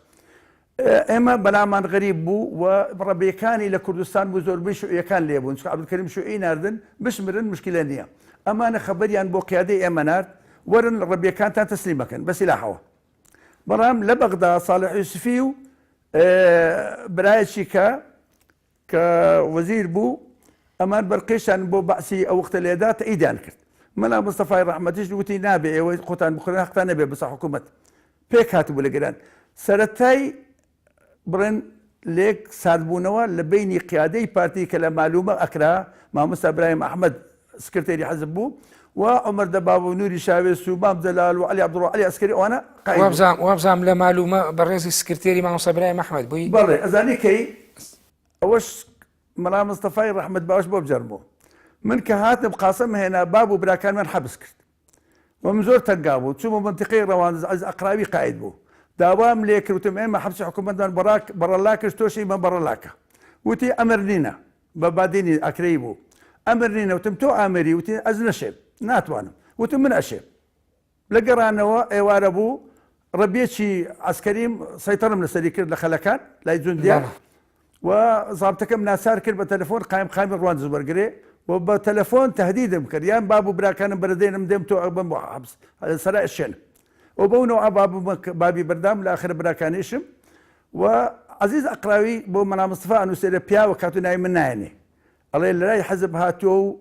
ئێمە بەلامان غەریب بوو و ڕەبیەکانی لە کوردستان بوو زۆربەی شوعیەکان لێ بوون چونکە عەبدولکەریم شوعی ناردن بشمرن مشکلە نییە ئەمانە خەبەریان بۆ قیادەی ئێمە نارد وەرن ڕەبیەکانتان تەسلیم بکەن بە سیلاحەوە بەڵام لە بەغدا ساڵح یوسفی و برایەکی کە کە وەزیر بوو. ئەمان بەرقیشان بۆ بەعسی ئەو وەختە لێدا تەئیدیان کرد. مەلا مستەفای ڕەحمەتیش وتی نابێ ئێوە خۆتان بخورن هەقتان نەبێ بەسە حکوومەت پێک هاتبوو لە گەران سەرەتای بڵێن لێک ساردبوونەوە لە بەینی قیادەی پارتی کە لە مالومە ئەکرا مامۆستا برایم ئەحمەد سکرتێری حزب بوو و عومەر دەباب و نوری شاوێس و مام جەلال و عەلی عەبدوڵڵا عەلی عەسکەری ئەوانە قائید بوون. وابزانم وابزانم لە مالومە بەڕێزی سکرتێری مامۆستا برایم ئەحمەد بووی؟ بەڵێ ئەزانی کەی ئەوەش مەلا مستەفای ڕەحمەت باوەش بۆ بجەرمۆ من کە هاتم قاسم هێنا باب و براکانمان حەبس کرد و من زۆر تەنگا بوو چوومە مەنتیقەی ڕەواندز عەزیز ئەقراوی قائید بوو داوام لێ کرد وتم ئێمە حەبسی حکوومەتمان بەڕاک بەڕەلا کرد تۆش ئیمە بەڕەلاکە وتی ئەمر نینە بە بادینی ئاکرەیی بوو ئەمر نینە وتم تۆ ئامری وتی ئەز نەشێم ناتوانم وتم من ئەشێم لە گەڕانەوە ئێوارە بوو ڕەبیەکی عەسکەریم سەیتەڕم لەسەری کرد لە خەلەکان لای جوندیان و زابتەکەم ناچار کرد بە تەلەفۆن قایم قامی ڕواندز وەرگرێ و بە تەلەفۆن تهدیدم کرد یان باب و براکانم بەرەدێنم دێم تۆ ئەبەم بۆ حەبس سەرا ئەشێنم و بەو نەوعە بابی بەردام لە ئاخر براکانیشم و عەزیز ئەقراوی بۆ مەلا مستەفا ئەنووسێ لە پیاوە کاتو ناوی من نایەنێ ئەڵێ لەلای حەزب هاتووە و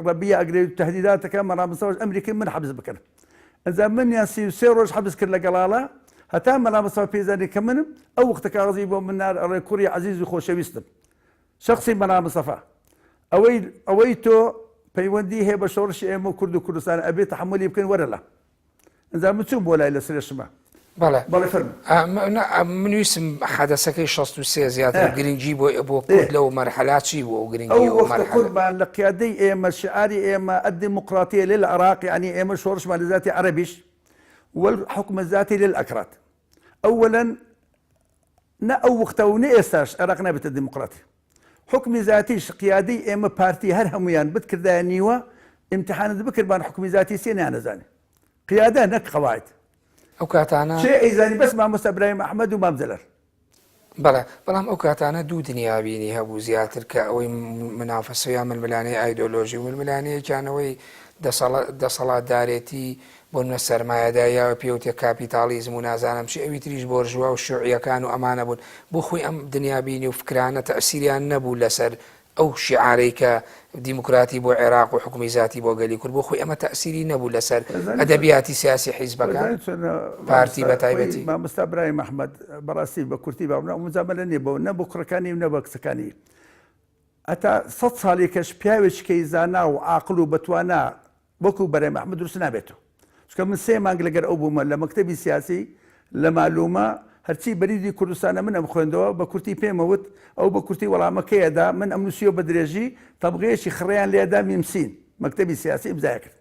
ڕەبیە ئەگرێ و تهدیدات دەکا مەلا مستەفاش ئەمری کرد من حەبس بکەن ئەنجا منیان 33 ڕۆژ حەبس کرد لە گەڵاڵە هەتا مەلا مستەفا پێی زانی کە منم ئەو وەختە کاغەزی بۆ من نارد ئەڵێ کوڕی عەزیز و خۆشەویستم شخصی مەلا مستەفا ئەوەی ئەوەی تۆ پەیوەندی هەیە بە شۆڕشی ئێمە و کورد و کوردستان ئەبێ تەحەمولی بکەین وەرە لام ئینجا من چووم بۆ لای لە سرێشمە. بەڵێ بەڵێ فەرموو. من ویستم حەدەسەکەی 63 زیاتر گرنگی بۆ بۆ کورد لەو مەرحەلا چی بوو ئەو گرنگی ئەو وەختە قوربان لە قیادەی ئێمە شعاری ئێمە الدیموقراطیە للعراق یعنی ئێمە شۆڕشمان لە ذاتی عەرەبیش والحکم الذاتی للأکراد ئەوەلەن نە ئەو وەختە و نە ئێستاش عێراق نابێتە دیموقراتی حوکمی زاتیش قیادەی ئێمە پارتی هەر هەموویان بتکردایە نیوە ئیمتحانت بکردبان حوکمی زاتی چیە نەیانەزانی قیادە نەک قەواعد ئەو کاتانە چێ ئەیزانی بەس مامۆستا برایم ئەحمەد و مام جەلال. بەڵێ بەڵام ئەو کاتانە دوو دنیابینی هەبوو زیاتر کە ئەوەی منافەسە یا ململانێی ئایدۆلۆژی و ململانێیەکیان ئەوەی دەسەڵاتدارێتی بۆ نمونە سەرمایەداری یا پێوتێ کاپیتاڵیزم و نازانم چی ئەوی تریش بۆرژوا و شیوعیەکان و ئەمانە بوون بۆ خۆی ئەم دنیابینی و فکرانە تەئسیریان نەبوو لەسەر ئەو شیعارەی کە دیموکراتی بۆ عێراق و حوکمی زاتی بۆ گەلی کورد بۆ خۆی ئەمە تەئسیری نەبوو لەسەر ئەدەبیاتی سیاسی حیزبەکان پارتی بە تایبەتی. مامۆستا برایم ئەحمەد بەڕاستی بە کورتی با بڵێم ئەو مجامەلە نیە بۆ نە بۆ کوڕەکانی و نە بە کچەکانی هەتا سەت ساڵیکەش پیاوێکی زانا و عاقڵ و بەتوانا وەکو بەرای مەحمود دروست نابێتەوە چونکە من سێ مانگ لەگەر ئەو بوومە لە مەکتەبی سیاسی لە مالومە هەرچی بەریدی کوردستانە من ئەم خوێندەوە بە کورتی پێمە وت ئەو بە کورتی وەڵامەکەی ئەدا من ئەم نووسیەوە بە درێژی تەبغەیەکی خڕیان لێدا میمسین مەکتەبی سیاسی ئیمزای کرد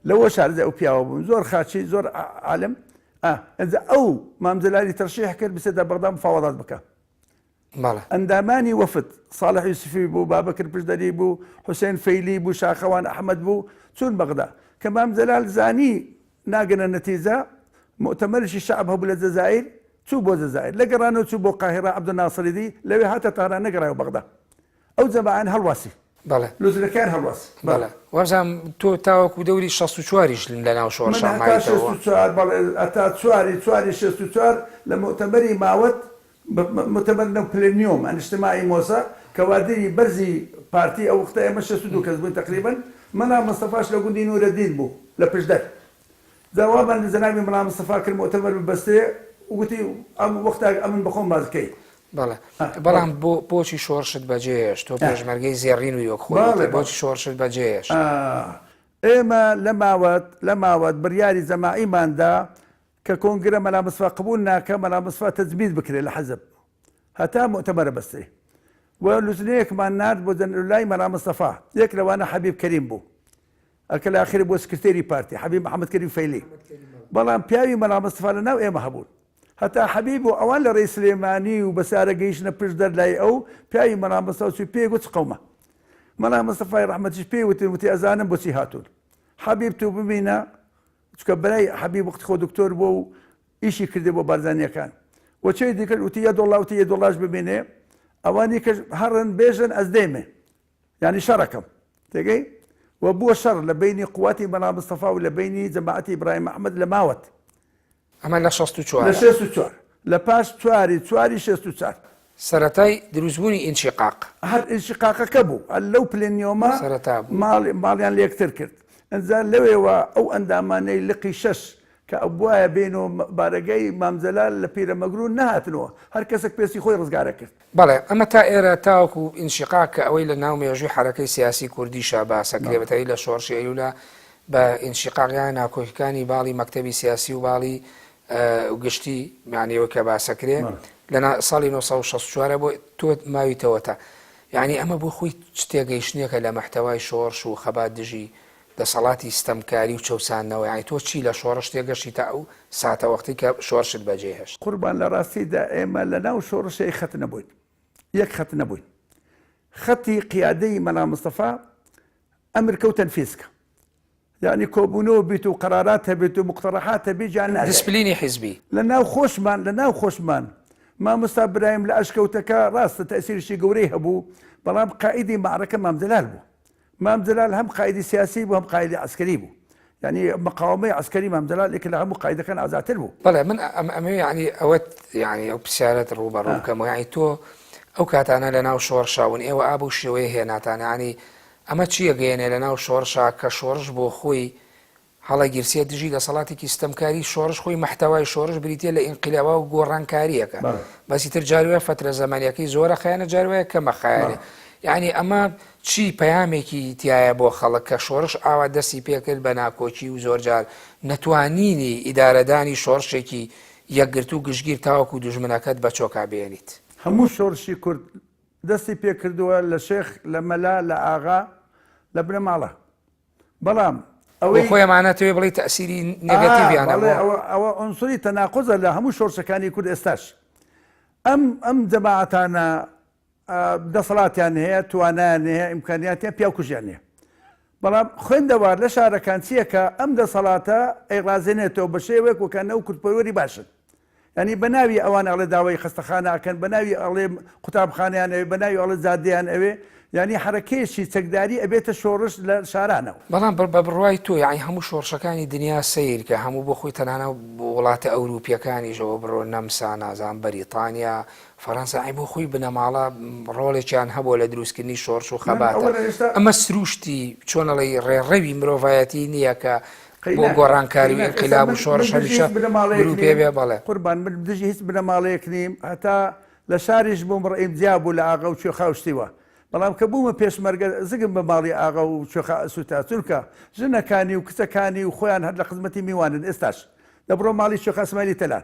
لەوە شارەزای ئەو پیاوە بووم زۆر خاچی زۆر عالم ئا ئەنجا ئەو مام جەلالی تەرشیح کرد بچێتە بەغدا مفاوەضات بکە بەڵێ. ئەندامانی وەفد، ساڵح یوسفی بوو، بابەکر پشدەری بوو، حوسێن فەیلی بوو، شاخەوان ئەحمەد بوو، چوون بەغدا. کە مام جەلال زانی ناگەنە نەتیجە، موئتەمەرێکی شەعب هەبوو لە جەزائیر، چوو بۆ جەزائیر. لە گەڕانەوە چوو بۆ قاهیڕە، عەبدولناسری دی، لەوێ هاتە تاران نەگەڕایەوە بەغدا. ئەو جەماعەیان هەڵواسی. بەڵێ. لوزرەکەیان هەڵواسی. بەڵێ. وابزانم تۆ تاوەکو دەوری 64 یش لە ناو شۆڕشا من هەتا مایتەوە. 64، بەڵێ، هەتا چواری چواری 64 لە موئتەمەری ماوەت موتەمەر نەو پلنیۆم ئەنشتماعی مۆسا کەوادری بەرزی پارتی ئەو وەختە ئێمە 62 کەس بووین تەقریبەن مەلا مستەفاش لە گوندی نورەدین بوو لە پشدەر جا وامان لە جەنابی مەلا مستەفا کرد موئتەمەر ببەستێ وتی ئەم وەختە ئەمن بەخۆم باس کەی بەڵێ بەڵام بۆ بۆچی شۆڕشت بەجێهێشت تۆ پێشمەرگەی زێڕین و یۆک خۆی بۆچی شۆڕشت بەجێهێشت ئێمە لە ماوەت لە ماوەت بڕیاری جەماعیمان دا کە کۆنگرە مەلا مستەفا قبول ناکا مەلا مستەفا تەجمید بکرێ لە حزب هەتا موئتەمەرە بەسترێ و لوجنەیەکمان نارد بۆ لای مەلا مستەفا یەک لەوانە حەبیب کەریم بوو ئەکە لە ئاخری بۆ سکرتێری پارتی حەبیب محەممەد کەریم فەیلی بەڵام پیاوی مەلا مستەفا لە ناو ئێمە هەبوون هەتا حەبیب و ئەوان لە ڕێی سلێمانی و بەسارە گەیشتنە پشت دەر لای ئەو پیاوی مەلا مستەفا چوو پێی گوت چ قەومە مەلا مستەفای ڕەحمەتیش پێی وتن وتی ئەزانم بۆچی هاتوون حەبیب تو بمینە چونکە برای حەبیب وەختی خۆ دکتۆر بووە و ئیشی کردێ بۆ بارزانیەکان و چێ دیکەش وتی یەدوڵا وتی یەدوڵاش ببینێ ئەوانی کەش هەڕن بێژن ئەز دێمێ یعنی شەڕەکەم تێگەی و بووە شەڕ لە بینی قوواتی مەلا مستەفا و لە بینی جەماعەتی ئیبراهیم ئەحمەد لە ماوەت ئەمە لە 64 لە 64 لە پاش چواری چواری 64. سەرەتای دروستبوونی ئینشیقاق. هەر ئینشیقاقەکە بوو، هەر لەو پلێنیۆمە سەرەتا بوو. ماڵیان لە یەکتر کرد. ئینجا لەوێوە ئەو ئەندامانەی لقی شەش کە ئەبوایە بێنەوە بارەگای مام جەلال لە پیرەمەگرون نەهاتنەوە، هەر کەسێک پێستی خۆی ڕزگار ئەکرد. بەڵێ ئەمە تا ئێرە تاوەکو ئینشیقاق کە ئەوەی لە ناو مێژووی حەرەکەی سیاسی کوردیشا باس ئەکرێ بەتایبەتی لە شۆڕشی ئەیلولا بە ئینشیقاق یان ناکۆکیەکانی باڵی مەکتەبی سیاسی و باڵی گشتی یانی ئەوەی کە باسەکرێ لە ساڵی 1964 بۆ تۆ ماویتەوە تا یعنی ئەمە بۆ خۆی چ تێگەیشتنێکە لە مەحتەوای شۆڕش و خەبات دژی دەسەڵاتی ستەمکاری و چەوساندنەوە یعنی تۆ چی لە شۆڕش تێگەشتی تا ئەو ساتەوەختی کە شۆرشت بەجێ هێشت؟ قوربان لە ڕاستیدا ئێمە لە ناو شۆڕشەی خەت نەبووین یەک خەت نەبووین خەتی قیادەی مەلا مستەفا ئەمر کە و تەنفیز کە یانی کۆبوونەوە بیت و قەرارات هەبێت و مقتەڕەحات هەبێت جا نایەی. دیسپلینی حیزبی. لە ناو خۆشمان لە ناو خۆشمان مامۆستا برایم لە ئەشکەوتەکە ڕاستە تەئسیرێکی گەورەی هەبوو بەڵام قائیدی مەعرەکە مام جەلال بوو مام جەلال هەم قائیدی سیاسی بوو هەم قائیدی عەسکەری بوو یانی مقاومەی عەسکەری مام جەلال یەکێ لە هەموو قائیدەکان ئازاتر بوو. بەڵێ من ئەمەوێ یانی ئەوەت یانی ئەو پرسیارەت ڕووبەڕوو بکەمەوە یانی تۆ ئەو کاتانە لە ناو شۆڕشا بوون ئێوە ئا بەو شێوەیە هێناتان یانی ئەمە چی ئەگەیەنێ لە ناو شۆڕشا کە شۆڕش بۆ خۆی هەڵەگیرسێ دژی دەسەڵاتێکی ستەمکاری شۆڕش خۆی مەحتەوای شۆڕش بریتیە لە ئینقلابا و گۆڕانکاریەکە بەس ئیتر جار وایە فەترە زەمەنیەکەی زۆرە خایەنە جار وایە کەمە خایەنێ یعنی ئەمە چی پەیامێکی تایە بۆ خەڵک کە شۆڕش ئاوا دەستی پێکرد بە ناکۆکی و زۆرجار نەتوانینی ئیدارەدانی شۆڕشێکی یەکگرتوو گشتگیر تاوەکو دوژمنەکەت بە چۆکا بێنیت. هەموو شۆڕشی کورد دەستی پێکردووە لە شێخ لە مەلا لە ئاغا لە بنەماڵە بەڵام ئەوەی خۆی ئەمانە تەوێ بڵێی تەئسیری نێگەتیڤیان هەبووە. ئەوە ئەوە عونسوری تەناقوزە لە هەموو شۆڕشەکانی کورد ئێستاش ئەم ئەم جەماعەتانە دەسەڵاتیان هەیە توانایان هەیە ئیمکانیاتیان پیاوکوژیان نیە بەڵام خوێندەوار لە شارەکان چییە کە ئەم دەسەڵاتە ئەیڕازێنێتەوە بە شێوەیەک وەکانە و کوردپەروەری باشن یانی بە ناوی ئەوان ئەڵێ داوای خەستەخانە ئەکەن، بە ناوی ئەڵێ قوتابخانەیان ئەوێ، بە ناوی ئەڵێ جادەیان ئەوێ، یانی حەرەکەیەکی چەکداری ئەبێتە شۆڕش لە شارانەوە. بەڵام بە بڕوای تۆ یانی هەموو شۆڕشەکانی دنیا سەیر کە هەموو بۆ خۆی تەنانە وڵاتە ئەوروپیەکانیش ئەوە بڕۆ نەمسا نازانم بەریتانیا فەرەنسا ئەی بۆ خۆی بنەماڵە ڕۆڵێکیان هەبووە لە دروستکردنی شۆڕش و من خەباتە ئەوە لە ئێستا ئەمە سروشتی چۆن ئەڵێی ڕێڕەوی مرۆڤایەتی نییە کە قەی بۆ ناکا گۆڕانکاری قەی و ناکا ئێستا ئینقیلاب و من شۆڕش من دژی هەمیشە هیچ بنەماڵەیەک گرووپێ نیم بێ بەڵێ. قوربان من دژی هیچ بنەماڵەیەک نیم هەتا لە شاریش بووم ڕەئیم جیا بوو لە ئاغا و کوێخا و شتی وا بەڵام کە بوومە پێشمەرگە زگم بە ماڵی ئاغا و کوێخا ئەسووتا چونکە ژنەکانی و کچەکانی و خۆیان هەر لە خزمەتی میوانن ئێستاش دەبڕۆ ماڵی کوێخا سمایلی تەلان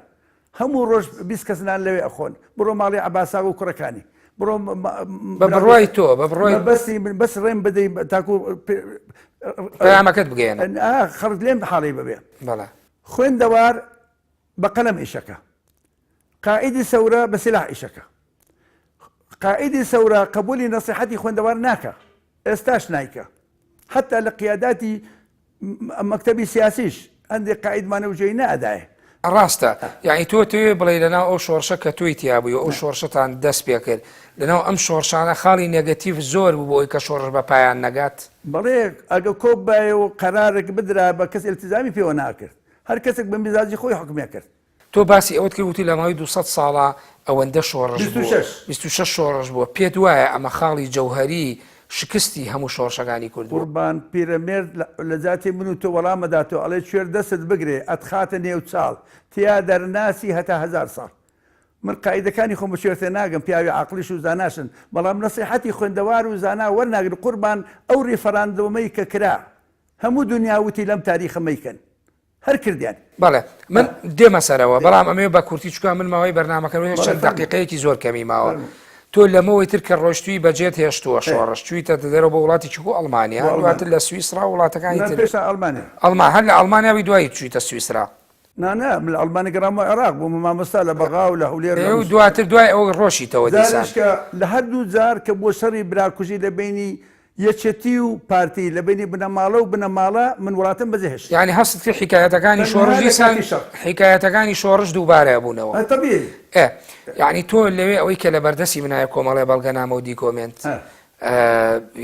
هەموو ڕۆژ 20 کەس نان لەوێ ئەخۆن بڕۆ ماڵی عەباساغ و کوڕەکانی بڕۆ بە بڕوای تۆ بە بڕوای بەسی من بەس ڕێم بدەی تاکو پەیامەکەت بگەیەنە خەڵک لێم حاڵی ببێ بەڵێ خوێندەوار بە قەلەم ئیشەکە قائیدی سەورە بە سلاح ئیشەکە قائیدی سەورە قبولی نەسیحەتی خوێندەوار ناکە ئێستاش نایکە حتا لە قیاداتی مەکتەبی سیاسیش هەندێک قائیدمانە و جێی نەئەدایێ. ڕاستە یانی تۆ تەوێ بڵێی لەناو ئەو شۆڕشە کە تۆی تیا بووی و ئەو شۆڕشەتان دەست پێ کرد لەناو ئەم شۆڕشانە خاڵی نێگەتیڤ زۆر بوو بۆ ئەوی کە شۆڕش بە پایان نەگات؟ بەڵێ ئەگە کۆ ببایە و قەرارێک بدرابا کەس ئیلتیزامی پێوە نەئەکرد هەر کەسێک بە میزاجی خۆی حوکمی ئەکرد. تۆ باسی ئەوەت کرد وتی لە ماوەی 200 ساڵا ئەوەندە شۆڕش بووە 26. 26 شۆڕش بووە پێت وایە ئەمە خاڵی جەوهەری شکستی هەموو شۆڕشەکانی کورد بووە؟ قوربان پیرەمێرد لە جاتی من و تۆ وەڵام ئەداتەوە ئەڵێ کوێر دەستت بگرێ ئەتخاتە نێو چاڵ تیا دەرناسی هەتا هەزار ساڵ من قائیدەکانی خۆم بە کوێر تێناگەم پیاوی عاقڵیش و زاناشن بەڵام نەسیحەتی خوێندەوار و زانا وەرناگرن قوربان ئەو ڕیفەراندۆمەی کە کرا هەموو دونیا وتی لەم تاریخە مەیکەن هەر کردیان. بەڵێ من دێمە سەرەوە بەڵام ئەمەوێ بە کورتی چکا من ماوەی بەرنامەکەم هێشتا چەند دەقیقەیەکی زۆر کەمی ماوە تۆ لەمەوەی تر کە ڕۆشتوی بەجێت هێشتووە شۆڕش چوویتە دەرەوە بۆ وڵاتی چکو ئەڵمانیا دواتر لە سویسرا وڵاتەکانی تر ئەڵمانیا ئەڵمان هەر لە ئەڵمانیا بی دوایی چوویتە سویسرا نا نا من لە ئەڵمانیا گەڕامەوە عێراق بوومە مامۆستا لە بەغا و لە هەولێر و دواتر دوای ئەوە ڕۆشیتەوە دیسان جارێکە لە هەردوو جار کە بۆ شەڕی براکوژی لە بینی یەکێتی و پارتی لە بەینی بنەماڵە و بنەماڵە من وڵاتم بەجێ هێشت. یانی هەستت کرد حیکایەتەکانی تەنها شۆڕش لە دیسان کاتی شەڕ. حیکایەتەکانی شۆڕش دووبارە بوونەوە. ئە تەبیعی. ئێ یانی تۆ لەوێ ئەوەی کە لە بەردەستی منایە کۆمەڵێ بەڵگەنامە و دیکۆمێنت ئە.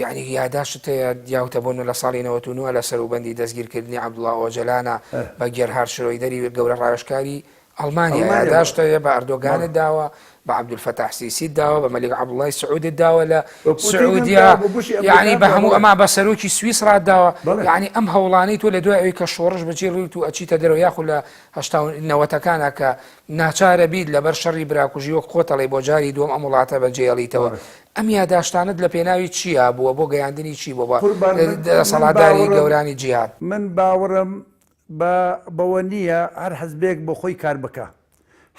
یانی یاداشت هەیە دیاوتە بۆ لە ساڵی 99 لە سەروبەندی دەستگیرکردنی عەبدوڵا ئۆجەلانە ئە. بە گێرهارد شرۆیدەری گەورە ڕاوێژکاری ئە. ئەڵمانیا یاداشتە بە ئەردۆگانت داوە، بە عەبدولفەتاح سیسیت داوە، بە مەلیک عەبدوڵای سعودت داوە لە سعودیا، یعنی بە هەموو ئەما بە سەرۆکی سویسرات داوە، یعنی ئەم هەوڵانەی تۆ لە دوای ئەوەی کە شۆڕش بەجێ ڕیت و ئەچیتە دەرەوە یاخود لە هەشتا و نەوەتەکانە کە ناچارە بیت لەبەر شەڕی براکوژی وەک خۆت ئەڵێی بۆ جاری دووەم ئەم وڵاتە بەجێڵیتەوە ئەم یاداشتانەت لە پێناوی چیا بووە بۆ گەیاندنی چی بۆ بە دەسەڵاتداری گەورانی جیهان؟ من باوەڕم بە بەوە نییە هەر حزبێک بۆ خۆی کار بکا.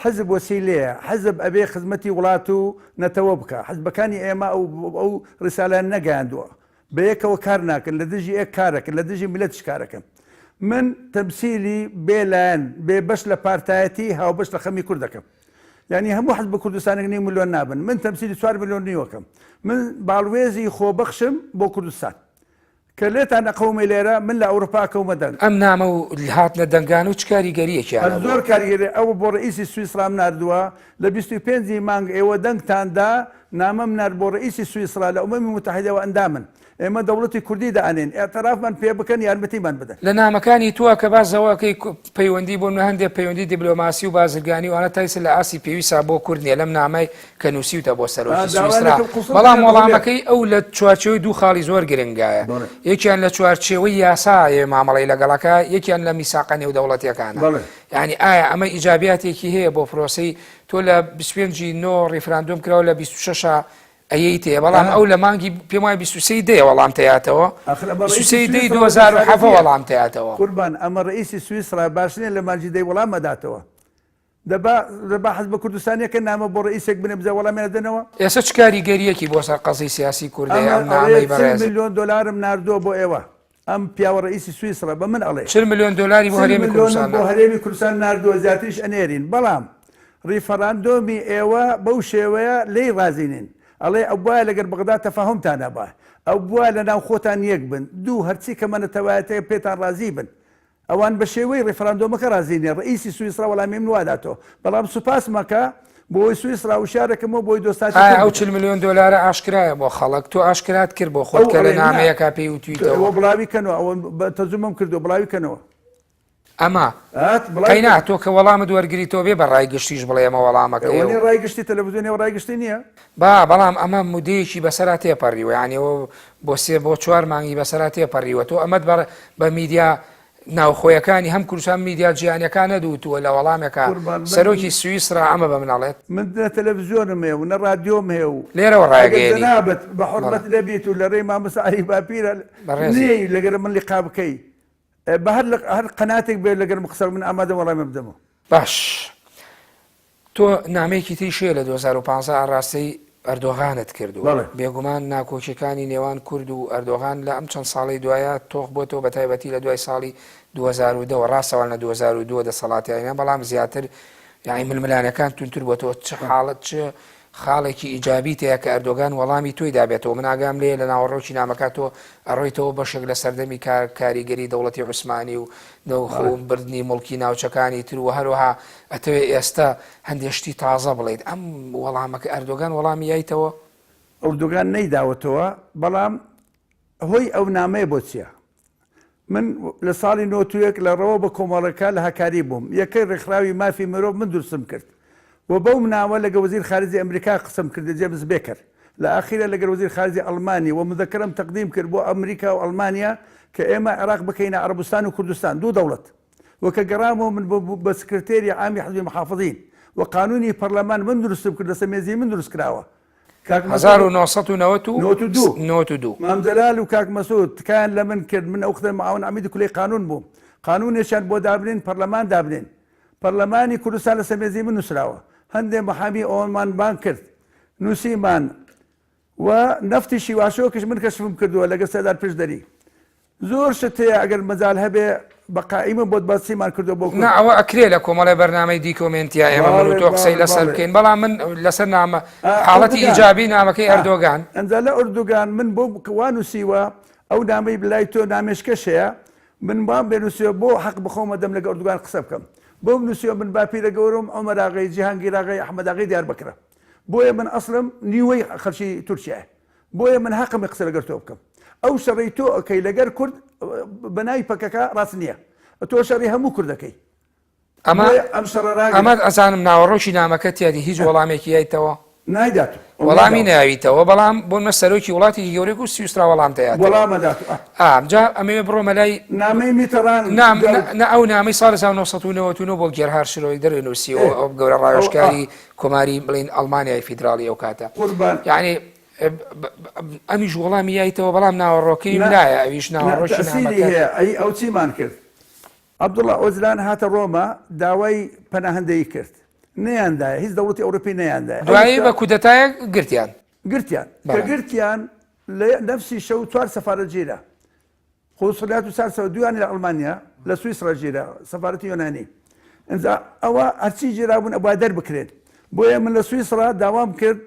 حزب وەسیلەیە، حزب ئەبێ خزمەتی وڵات و نەتەوە بکا. حزبەکانی ئێمە ئەو ئەو ڕیسالەیان نەگەیاندووە. بەیەکەوە کار ناکەن، لە دژی ئێک کارەکەن، لە دژی میللەتیش کارەکەن. من تەمسیلی بێ لایەن، بێ بەش لە پارتایەتی، هاوبەش لە خەمی کورد دەکەم. یانی هەموو حزب کوردستانێک نیو ملیۆن نابن. من تەمسیلی چوار ملیۆن نیوەکەم. من باڵوێزی خۆبەخشم بۆ کوردستان. کە لێتان ئەقەومێ لێرە من لە ئەوروپا ئەکەومە دەنگ. ئەم نامە و هاتنە دەنگانو چ کاریگەریەکیان هەر هەبووە؟ زۆر کاریگەری ئەوە بۆ ڕئیسی سویسرام ناردووە لە 25 ی مانگ ئێوە دەنگتان دا نامەم نارد بۆ ڕئیسی سویسرا لە ئومەمی موتەحیدەوە ئەندامن ئێمە دەوڵەتی کوردی دائەنێین ئیعترافمان پێ بکەن یارمەتیمان بدەن. لە نامەکانی تۆ کە باس لەوە ئەکەی پەیوەندی بۆ نمونە هەندێ پەیوەندی دیبلۆماسی و بازرگانی و ئەوانە تایسە لە ئاستی پێویستا بۆ کورد نیە لەم نامەی کە نووسیوتە بۆ سەرۆکی سویسرا بەڵام وەڵامەکەی ئەو لە چوارچێوەی دوو خاڵی زۆر گرنگایە یەکیان لە چوارچێوەی یاسایە مامەڵەی لەگەڵەکە یەکیان لە میساقە نێودەوڵەتیەکانە یعنی ئایا ئەمە ئیجابیاتێکی هەیە بۆ پرۆسەی تۆ لە 25 نۆ ڕیفراندۆم کراوە لە 26 ئەیەی تێ بەڵام ئەو لە مانگی پێم وایە 23 دەیە وەڵام تەیاتەوە 23 دەی 2007 وەڵام تەیاتەوە قوربان ئەمە ڕئیسی سویسرا باش نییە لە مانگی دەی وەڵام ئەداتەوە دەبا دەبا حزبە کوردستانیەکە نامە بۆ ڕئیسێک بنێ بزە وەڵامیان ئەدەنەوە. ئێستا چ کاریگەریەکی بۆ سەر قەزیەی سیاسی کورد هەیە ئەمە ئەم ئەڵێ نامەی چل بەڕێزت؟ ملیۆن دۆلارم ناردووە بۆ ئێوە ئەم پیاوە ڕئیسی سویسڕە بە من ئەڵێ 40 ملیۆن دۆلاری بۆ 40 هەرێمی ملیۆنم کوردستان بۆ ناردووە. هەرێمی کوردستان ناردووە زیاتریش ئەنێرین بەڵام ڕیفەڕاندۆمی ئێوە بەو شێوەیە لێی ڕازی نین ئەڵێ ئەبوایە لەگەر بەغدا تەفاهومتان هەبا ئەبوایە لە ناو خۆتان یەک بن دوو هەرچی کەمە نەتەوایەتەیە پێتان ڕازی بن ئەوان بە شێوەی ڕیفراندۆمەکە ڕازی نین، ڕەئیسی سویسڕا وەڵامی من وا داتەوە، بەڵام سوپاس مەکە بۆ ئەوەی سویسڕا وشیارەکەمەوە بۆ ئەوەی دۆستاتی ئایا کورد ئەو بکەن. 40 ملیۆن دۆلارە ئاشکرایە بۆ خەڵک؟ تۆ ئاشکرات کرد بۆ خۆت ئەو کە لە ئەڵێ نا، نامەیەکا پێی تۆ وتویتەوە؟ ئەوە بڵاوی کەنەوە، ئەوە بە تەرجومەم کردووە، بڵاوی کەنەوە. ئەمە هات بڵاوی قەینا کەنەوە. تۆ کە وەڵامت وەرگریتەوە بێ بە ڕای گشتیش بڵێ ئەمە وەڵامەکەیە ئەوە و. نیە ڕای گشتی، تەلەفزیۆنی ئەوە ڕای گشتی نیە؟ با، بەڵام ئەمە مودەیەکی بەسەرا تێپەڕیوە، یانی ئەوە بۆ سێ بۆ چوار مانگی بەسەرا تێپەڕیوە، تۆ ئەمەت بە بە میدیا ناوخۆیەکانی هەم کوردستان میدیا جیهانیەکان نەدوتووە لە وەڵامێکا قوربان من سەرۆکی سویسرا ئەمە بە من ئەڵێت. من نە تەلەفزیۆنم هەیە و نە ڕادیۆم هەیە و لێرەوە ئەگەر ڕایەگەیەنی. جەنابت بە بەڵێ. حورمەت نەبیت و لە ڕێی مامۆستا عەلی باپیرە بەڕێزی. نەیەی لەگەر من لیقا بکەی بە هەر هەر قەناتێک بێ لەگەر من قسە من ئامادەم وەڵامی بدەمەوە. باش تۆ نامەیەکی تریش هەیە لە 2015 ئاڕاستەی ئەردۆغانت کردووە، بەڵێ. بێگومان ناکۆکیەکانی نێوان کورد و ئەردۆغان لە ئەم چەند ساڵەی دوایە تۆخ بۆتەوە بەتایبەتی لە دوای ساڵی 2010 وە، ڕاستە ئەوان لە 2002 دەسەڵاتیان هێنا بەڵام زیاتر یانی ململانێکان توندتر بۆتەوە، چ حاڵەت چ خاڵێکی ئیجابیت هەیە کە ئەردۆگان وەڵامی تۆی دابێتەوە، من ئاگام لێیە لە ناوەڕۆکی نامەکە تۆ ئەڕۆیتەوە بەشێک لە سەردەمی کاریگەری دەوڵەتی عوسمانی و بردنی موڵکی ناوچەکانی تر و هەروەها ئەتەوێ ئێستە هەندێ شتی تازە بڵێیت، ئەم وەڵامەکە ئەردۆگان وەڵامی یایتەوە؟ ئەردۆگان نەیداوەتەوە، بەڵام هۆی ئەو نامەیە بۆ چیە؟ من لە ساڵی نۆتویەک لە ڕەوە بە کۆمەڵەکە لە هەکاری بووم یەکەی ڕێکخراوی مافی مرۆڤ من دروستم کرد و بەو ناوە لەگە وەزیر خارجی ئەمریکا قسەم کرد جێمز بێکەر لە ئاخیرە لەگەر وەزیر خارجی ئەڵمانی و مذکرەم تەقدیم کرد بۆ ئەمریکا و ئەڵمانیا کە ئێمە عێراق بکەینە عەرەبستان و کوردستان دوو دەوڵەت و کە گەڕامەوە من بۆ بە سکرتێری عامی حزبی محافظین و قانونی پەرلەمان من دروستم کرد لەسەر مێزی من دروست کراوە کاک مەسعود 1992 92. مام جەلال و کاک مەسعود تکایان لە من کرد من ئەوختە معاون عەمید کولەی قانون بووم قانونێکیان بۆ دابنێن پەرلەمان دابنێن پەرلەمانی کوردستان لەسەر مێزی من نووسراوە هەندێ محامی ئەومان بانگ کرد نووسیمان و نەفتی شیواشۆکیش من کەشفم کردووە لەگەر سەردار پشدەری زۆر شت هەیە ئەگەر مەجال هەبێ بە قائیمە بۆت باسیمان کردوە بۆ نا کورد. ئەوە ئەکرێ لە کۆمەڵێ بەرنامەی دیکۆمێنتیا ئێمە من و بەڵێ تۆ قسەی بەڵێ لەسەر بەڵێ. بکەین بەڵام من لەسەر نامە ئا حاڵەتی ئوردوگان ئیجابی نامەکەی ئا ئەردۆگان. ئەنجا لە ئوردوگان من بۆ وا نووسیوە ئەو نامەی لای تۆ نامێشکەش هەیە من وام بێ نووسیوە بۆ حەق بەخۆمە دەم لەگە ئوردوگان قسە بکەم بۆم نووسیوە من باپیرە گەورەم عومەر ئاغای جیهانگیر ئاغای ئەحمەد ئاغای دیاربەکرە بۆیە من ئەسڵم نیوەی خەڵکی تورکیایە بۆیە من هەقمە قسە لەگەر تۆ بکەم ئەو شەڕەی تۆ ئەکەی لەگەر کورد بە ناوی پەکەکە ڕاست نییە تۆ شەڕی هەموو کوردەکەی. ئەمە بۆیە ئەم شەڕە ڕاگرە. ئەمە ئەزانم ناوەڕۆکی نامەکە تیادی هیچ وەڵامێکی یایتەوە؟ نایدات وەڵامی ناویتەوە بەڵام بۆ نمە سەرۆکی وڵاتێکی گەورەی و سویسرا وەڵام دەیاتەوە. وەڵام ئەدات ئا. ئا جا ئەمەوێ بڕۆمە لای نامەی میتەران نا نا ئەو نامەی ساڵ 1999 بۆ گێرهار شرۆیدەر نووسیەوە ئەو گەورە ڕاوێژکاری کۆماری بڵین ئەڵمانیای فیدراڵی ئەو کاتە قوربان یعنی ئەمیش وەڵامی یایتەوە بەڵام ناوەڕۆکەی لایە ئەویش ناوەڕۆکی نامەکە هەیە ئەی ئەو چیمان کرد عەبدوڵا ئۆجلان هاتە ڕۆما داوای پەناهەندەیی کرد نەیاندایە هیچ دەوڵەتی ئەوروپی نەیاندایە دوایی بە کودەتایەک گرتیان. گرتیان کە گرتیان لە نەفسی شەو چوار سەفارەت گیرا قونسڵیات و چوار سەفارەت دویان لە ئەڵمانیا لە سویسرا گیرا سەفارەتی یۆنانی ئینجا ئەوە هەرچی گیرابوون ئەبوا دەربکرێن بۆیە من لە سویسرا داوام کرد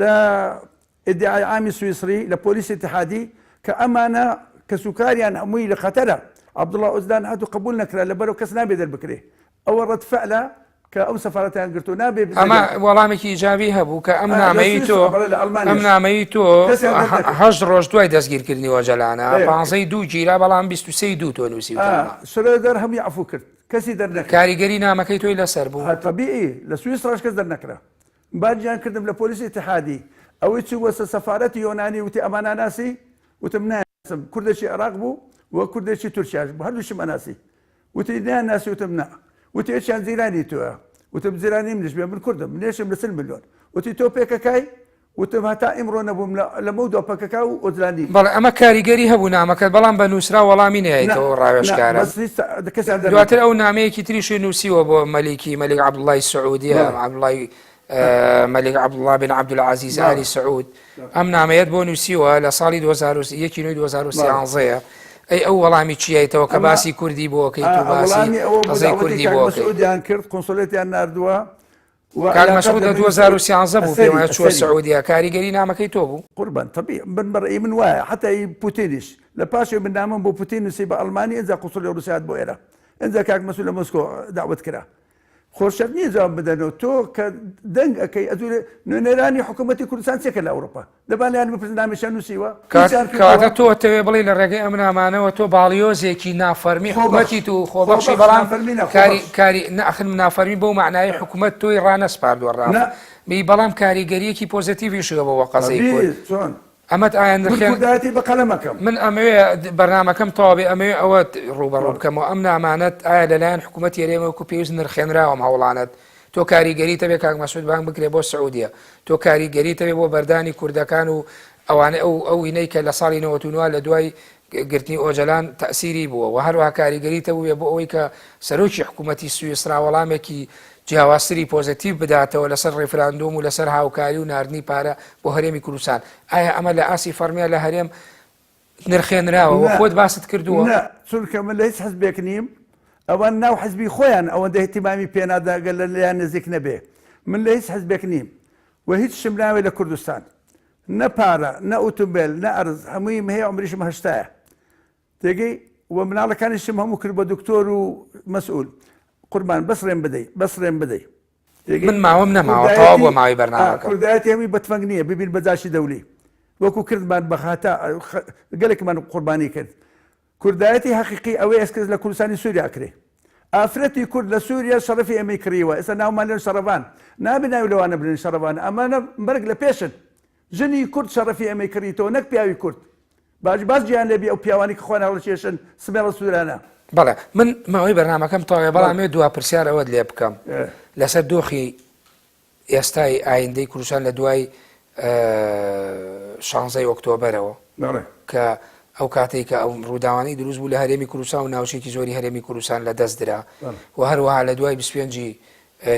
لە ئیدعای عامی سویسری لە پۆلیسی ئیتحادی کە ئەمانە کەسوکاریان هەمووی لە خەتەرە، عەبدوڵا ئۆجلان هات و قبوڵ نەکرا لەبەرئەوە کەس نابێ دەربکرێ، ئەوە ڕەد فعلە کە ئەو سەفارەتیان گرتووە نابێ ئەمە وەڵامێکی ئیجابی هەبوو کە ئەم نامەی تۆ ئەم نامەی تۆ هەشت ڕۆژ دوای دەستگیرکردنی ئۆجەلانە پانزەی دوو گیرا بەڵام 23 دوو تۆ نووسیوتە. شرۆدەر هەمووی عەفوو کرد کەسی دەرنەکرد. کاریگەری نامەکەی تۆی لەسەر بوو؟ تەبیعی لە سویسڕاش کەس دەرنەکرا. بانگیان کردم لە پۆلیسی ئیتیحادی، ئەوەی چووبووە سەر سەفارەتی یۆنانی وتی ئەمان ئاناسی؟ وتم نایانناسم، کوردێکی عێراق بوو و کوردێکی تورکیاش بوو، هەردووکیم ئەناسی. وتی نایانناسی؟ وتم نا. وتی یەکیان جیرانی تۆیە. وتم جیرانی منیش بێ من کوردم، منیشم لە 40 ملیۆن. وتی تۆ پێکەکای؟ وتم هەتا ئیمڕۆ نەبووم لە لەمەودوا پەکەکە و ئۆجلان نیم. بەڵێ ئەمە کاریگەری هەبوو نامەکەت بەڵام بە نووسراو وەڵامی نەیایتەوە نا نا ڕاوێژکارە. بەس هیچ کەسیان دواتر دەرنەکرد. ئەو نامەیەکی تریشی نووسیوە بۆ مەلیکی مەلیک عەبدوڵڵای سعودیە بەڵێ. عەبدوڵڵای مەلیک عەبدوڵڵا بن عەبدولعەزیز بەڵێ. ئالی سعود ئەم نامەیەت بۆ نووسیوە لە ساڵی 2001 نوێی بەڵێ. 2013 ئەی ئەو وەڵامی چیایتەوە کە ئەمە باسی کوردی بۆ ئەکەیت ئا و باسی وەڵامی ئەوە بوو قەزەی داوەتی کوردی کاک بۆ ئەکەیت؟ مەسعودیان کرد قونسڵێتیان ناردووە و کاک علاقەت مەسعود لە لە بەینی سعود 2013 بوو ئەسەری پێم وایە چووە ئەسەری. سعودیە کاریگەری نامەکەی تۆ بوو؟ قوربان تەبیعی من بە ڕەئی من وایە حەتا ئی پوتینیش لە پاشەوەی من نامەم بۆ پوتین نووسی بە ئەڵمانی ئینجا قونسڵی ڕووسیا هات بۆ ئێرە ئینجا کاک مەسعود لە مۆسکۆ دەعوەت کرا خۆ شەرت نییە جواب بدەنەوە تۆ کە دەنگ ئەکەی ئەجورێ نوێنەرانی حکوومەتی کوردستان چێکە لە ئەوروپا دەبا لێیان بپرسن نامێکیان نووسیوە هیچیان کردووە کەواتە تۆ ئەتەوێ بڵێی لە ڕێگەی ئەم نامانەوە تۆ باڵیۆزێکی نافەرمی خۆبەخش حکومەتیت و خۆبەخشی خۆبەخش بەڵام نافەرمی نا کاری خۆبەخش کاری نا ئەخر نافەرمی بەو مەعنایەی حکومەت تۆی ڕانەسپاردووە ڕاف نا بی بەڵام کاریگەریەکی پۆزەتیڤیشی هەبووە بۆ قەزەی کورد طبیعی چۆن ئەمەت ئایا من نرخێن کوردایەتی بە قەلەم ئەکەم. من ئەمەوێ بەرنامەکەم تەواو بێ ئەمەوێ ئەوەت ڕووبەڕوو بکەمەوە ئەم نامانەت ئایا لەلایەن حکوومەتی هەرێمەوە وەکو پێویست نرخێنراوە ئەم هەوڵانەت تۆ کاریگەریت هەبێ کاک مەسعود بانگ بکرێ بۆ سعودیە تۆ کاریگەریت هەبێ بۆ بەردانی کوردەکان و ئەوانە ئەو ئەو ئینەی کە لە ساڵی 99 لە دوای گرتنی ئۆجەلان تەئسیری بووە و هەروەها کاریگەریت هەبووبێ بۆ ئەوەی کە سەرۆکی حکوومەتی سویسرا وەڵامێکی جیاوازتری پۆزەتیڤ بداتەوە لەسەر ڕیفراندۆم و لەسەر هاوکاری و ناردنی پارە بۆ هەرێمی کوردستان ئایا ئەمە لە ئاستی فەڕمیا لە هەرێم نرخێنراوە وە نا خۆت باست کردووە؟ نا چونکە من لە هیچ حزبێک نیم ئەوان ناو حزبی خۆیان ئەوەندە ئیهتیمامی پێ نادا گەر لە لێیان نزیک نەبێ من لە هیچ حزبێک نیم و هیچشم ناوێ لە کوردستان نە پارە نە ئوتومبێل نە ئەرز هەموویم هەیە عومریشم هەشتایە تێگەی و مناڵەکانیشم هەموو کرد بە دکتۆر و مەسئول قوربان بەس ڕێم بدەی بەس ڕێم بدەی تێگەی من ماوەم نەماوە تەواو کوردایەتی بووە ماوەی ئا بەرنامەکەم. کوردایەتی هەمووی بە تفەنگ نییە ببین بە جاشی دەولی وەکو کردمان بە خاتا گەلێکمان قوربانی کرد کوردایەتی هەقیقی ئەوەی ئێسکەس لە کوردستانی سووریا ئەکرێ ئافرەتی کورد لە سووریا شەڕەفی ئێمەی کڕیوە ئێستا ناومان لێن شەڕەڤان نابێ ناوی لەوانە بنێن شەڕەڤان ئەمانە مەرگ لە پێشن ژنی کورد شەڕەفی ئێمەی کڕیتەوە نەک پیاوی کورد باش باش گیان لێبی ئەو پیاوانەی کە خۆیان هەڵەکێشن سمێڵە سوورانە. بەڵێ من ماوەی بەرنامەکەم تەواوە بەڵام ئەمەوێت دوا پرسیار ئەوەت لێ بکەم لەسەر دۆخی ئێستای ئایندەی کوردستان لە دوای شانزەی ئۆکتۆبەرەوە کە ئەو کاتێک کە ئەو ڕووداوانەی دروست بوو لە هەرێمی کوردستان و ناوچێکی زۆری هەرێمی کوردستان لە دەست درا و هەروەها لە دوای 25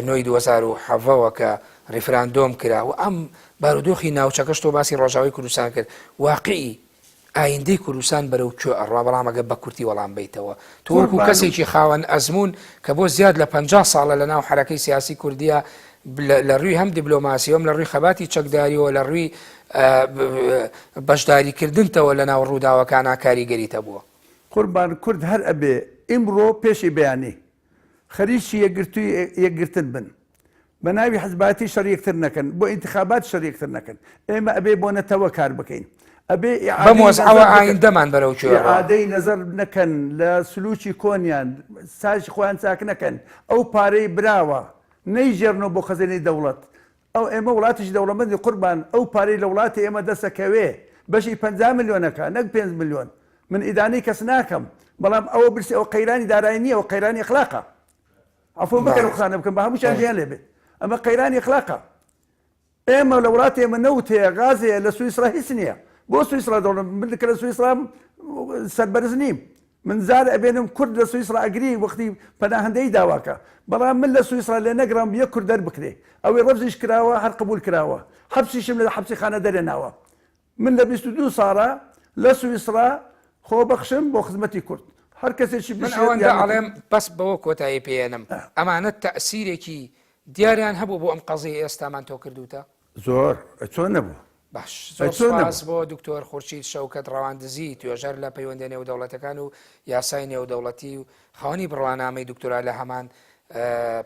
نۆی 2017 وە کە ڕیفراندۆم کرا و ئەم بارودۆخی ناوچەکەش تۆ باسی ڕۆژاوای کوردستان کرد واقعی ئایندەی کوردستان بەرەو کوێ ئەڕوا بەڵام ئەگەر بە کورتی وەڵام بەیتەوە تۆ وەکو قوربانم. کەسێکی خاوەن ئەزموون کە بۆ زیاد لە 50 ساڵە لە ناو حەرەکەی سیاسی کوردیە لە ڕووی هەم دیبلۆماسی هەم لە ڕووی خەباتی چەکداریەوە لە ڕووی بەشداریکردنتەوە لە ناو ڕووداوەکانا کاریگەریت هەبووە. قوربان کورد هەر ئەبێ ئیمڕۆ پێشی بەیانی خەریکی یەکگرتووی یەکگرتن بن بە ناوی حزبایەتی شەڕی یەکتر نەکەن بۆ ئینتخابات شەڕی یەکتر نەکەن ئێمە ئەبێ بۆ نەتەوە کار بکەین. ئەبێ بەم ئیعادەی وەزعەوە نەزەر بکەن ئایندەمان بەرەو کوێ ڕوا؟ ئیعادەی نەزەر نەکەن لە سلوکی کۆنیان ساش خۆیان چاک نەکەن ئەو پارەی براوە نەیگێڕنەوە بۆ خەزێنەی دەوڵەت ئەو ئێمە وڵاتێکی دەوڵەمەندی قوربان ئەو پارەی لە وڵاتی ئێمە دەسەکەوێ بەشی 50 ملیۆنەکە نەک 5 ملیۆن من ئیدانەی کەس ناکەم بەڵام ئەوە برسی ئەو قەیرانی دارایی نییە ئەو قەیرانی ئەخلاقە عەفوم بکەن و قسانە بکەم بە هەمووشیان جێیان لێ بێت ئەمە قەیرانی ئەخلاقە ئێمە لە وڵاتی ئێمە نەوت هەیە غاز هەیە لە سویسرا هیچ نییە بۆ سویسرا دەوڵەت من کە لە سویسرام سەربەرز نیم من زار ئەبێنم کورد لە سویسرا ئەگری وەختی پەناهەندەی داواکە بەڵام من لە سویسرا لێ نەگرام یەک کورد دەربکرێ ئەوەی ڕەفزیش کراوە هەر قبول کراوە حەبسیشم لە حەبسی خانە دەرێناوە من لە 22 ساڵە لە سویسرا خۆبەخشم بۆ خزمەتی کورد هەر کەسێکی من ئەوەندە ئەڵێم بەس بەوە کۆتایی پێێنم ئەمانە تەسیرێکی دیاریان هەبوو بۆ ئەم قەزیەی ئێستامان تۆ کردوتە؟ زۆر چۆن نەبوو؟ باش زۆر سوپاس بۆ دکتۆر خورشید شەوکەت ڕەواندزی توێژەر لە پەیوەندە نێودەوڵەتەکان و یاسای نێودەوڵەتی و خاوەنی بڕوانامەی دکتۆرا لە هەمان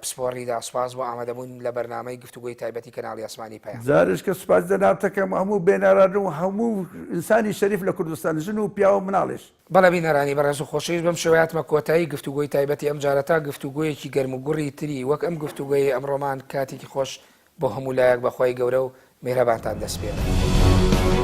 پسپۆڕیدا سوپاس بۆ ئامادەبوون لە بەرنامەی گفتوگۆی تایبەتی کەناڵی ئاسمانی پەیام. جارێش کە سوپاس جەنابتەکەم هەموو بێنەران و هەموو ئینسانی شەریف لە کوردستان ژن و پیاو و مناڵیش. بەڵێ بینەرانی بەڕێز و خۆشەویست بەم شێوەیە هاتمە کۆتایی گفتوگۆی تایبەتی ئەمجارە تا گفتوگۆیەکی گەرم و گوڕی تری وەک ئەم گفتوگۆیەی ئەمڕۆمان کاتێکی خۆش بۆ هەموو لایەک بە خوای گەورە و میهرەبانتان دەسپێرم.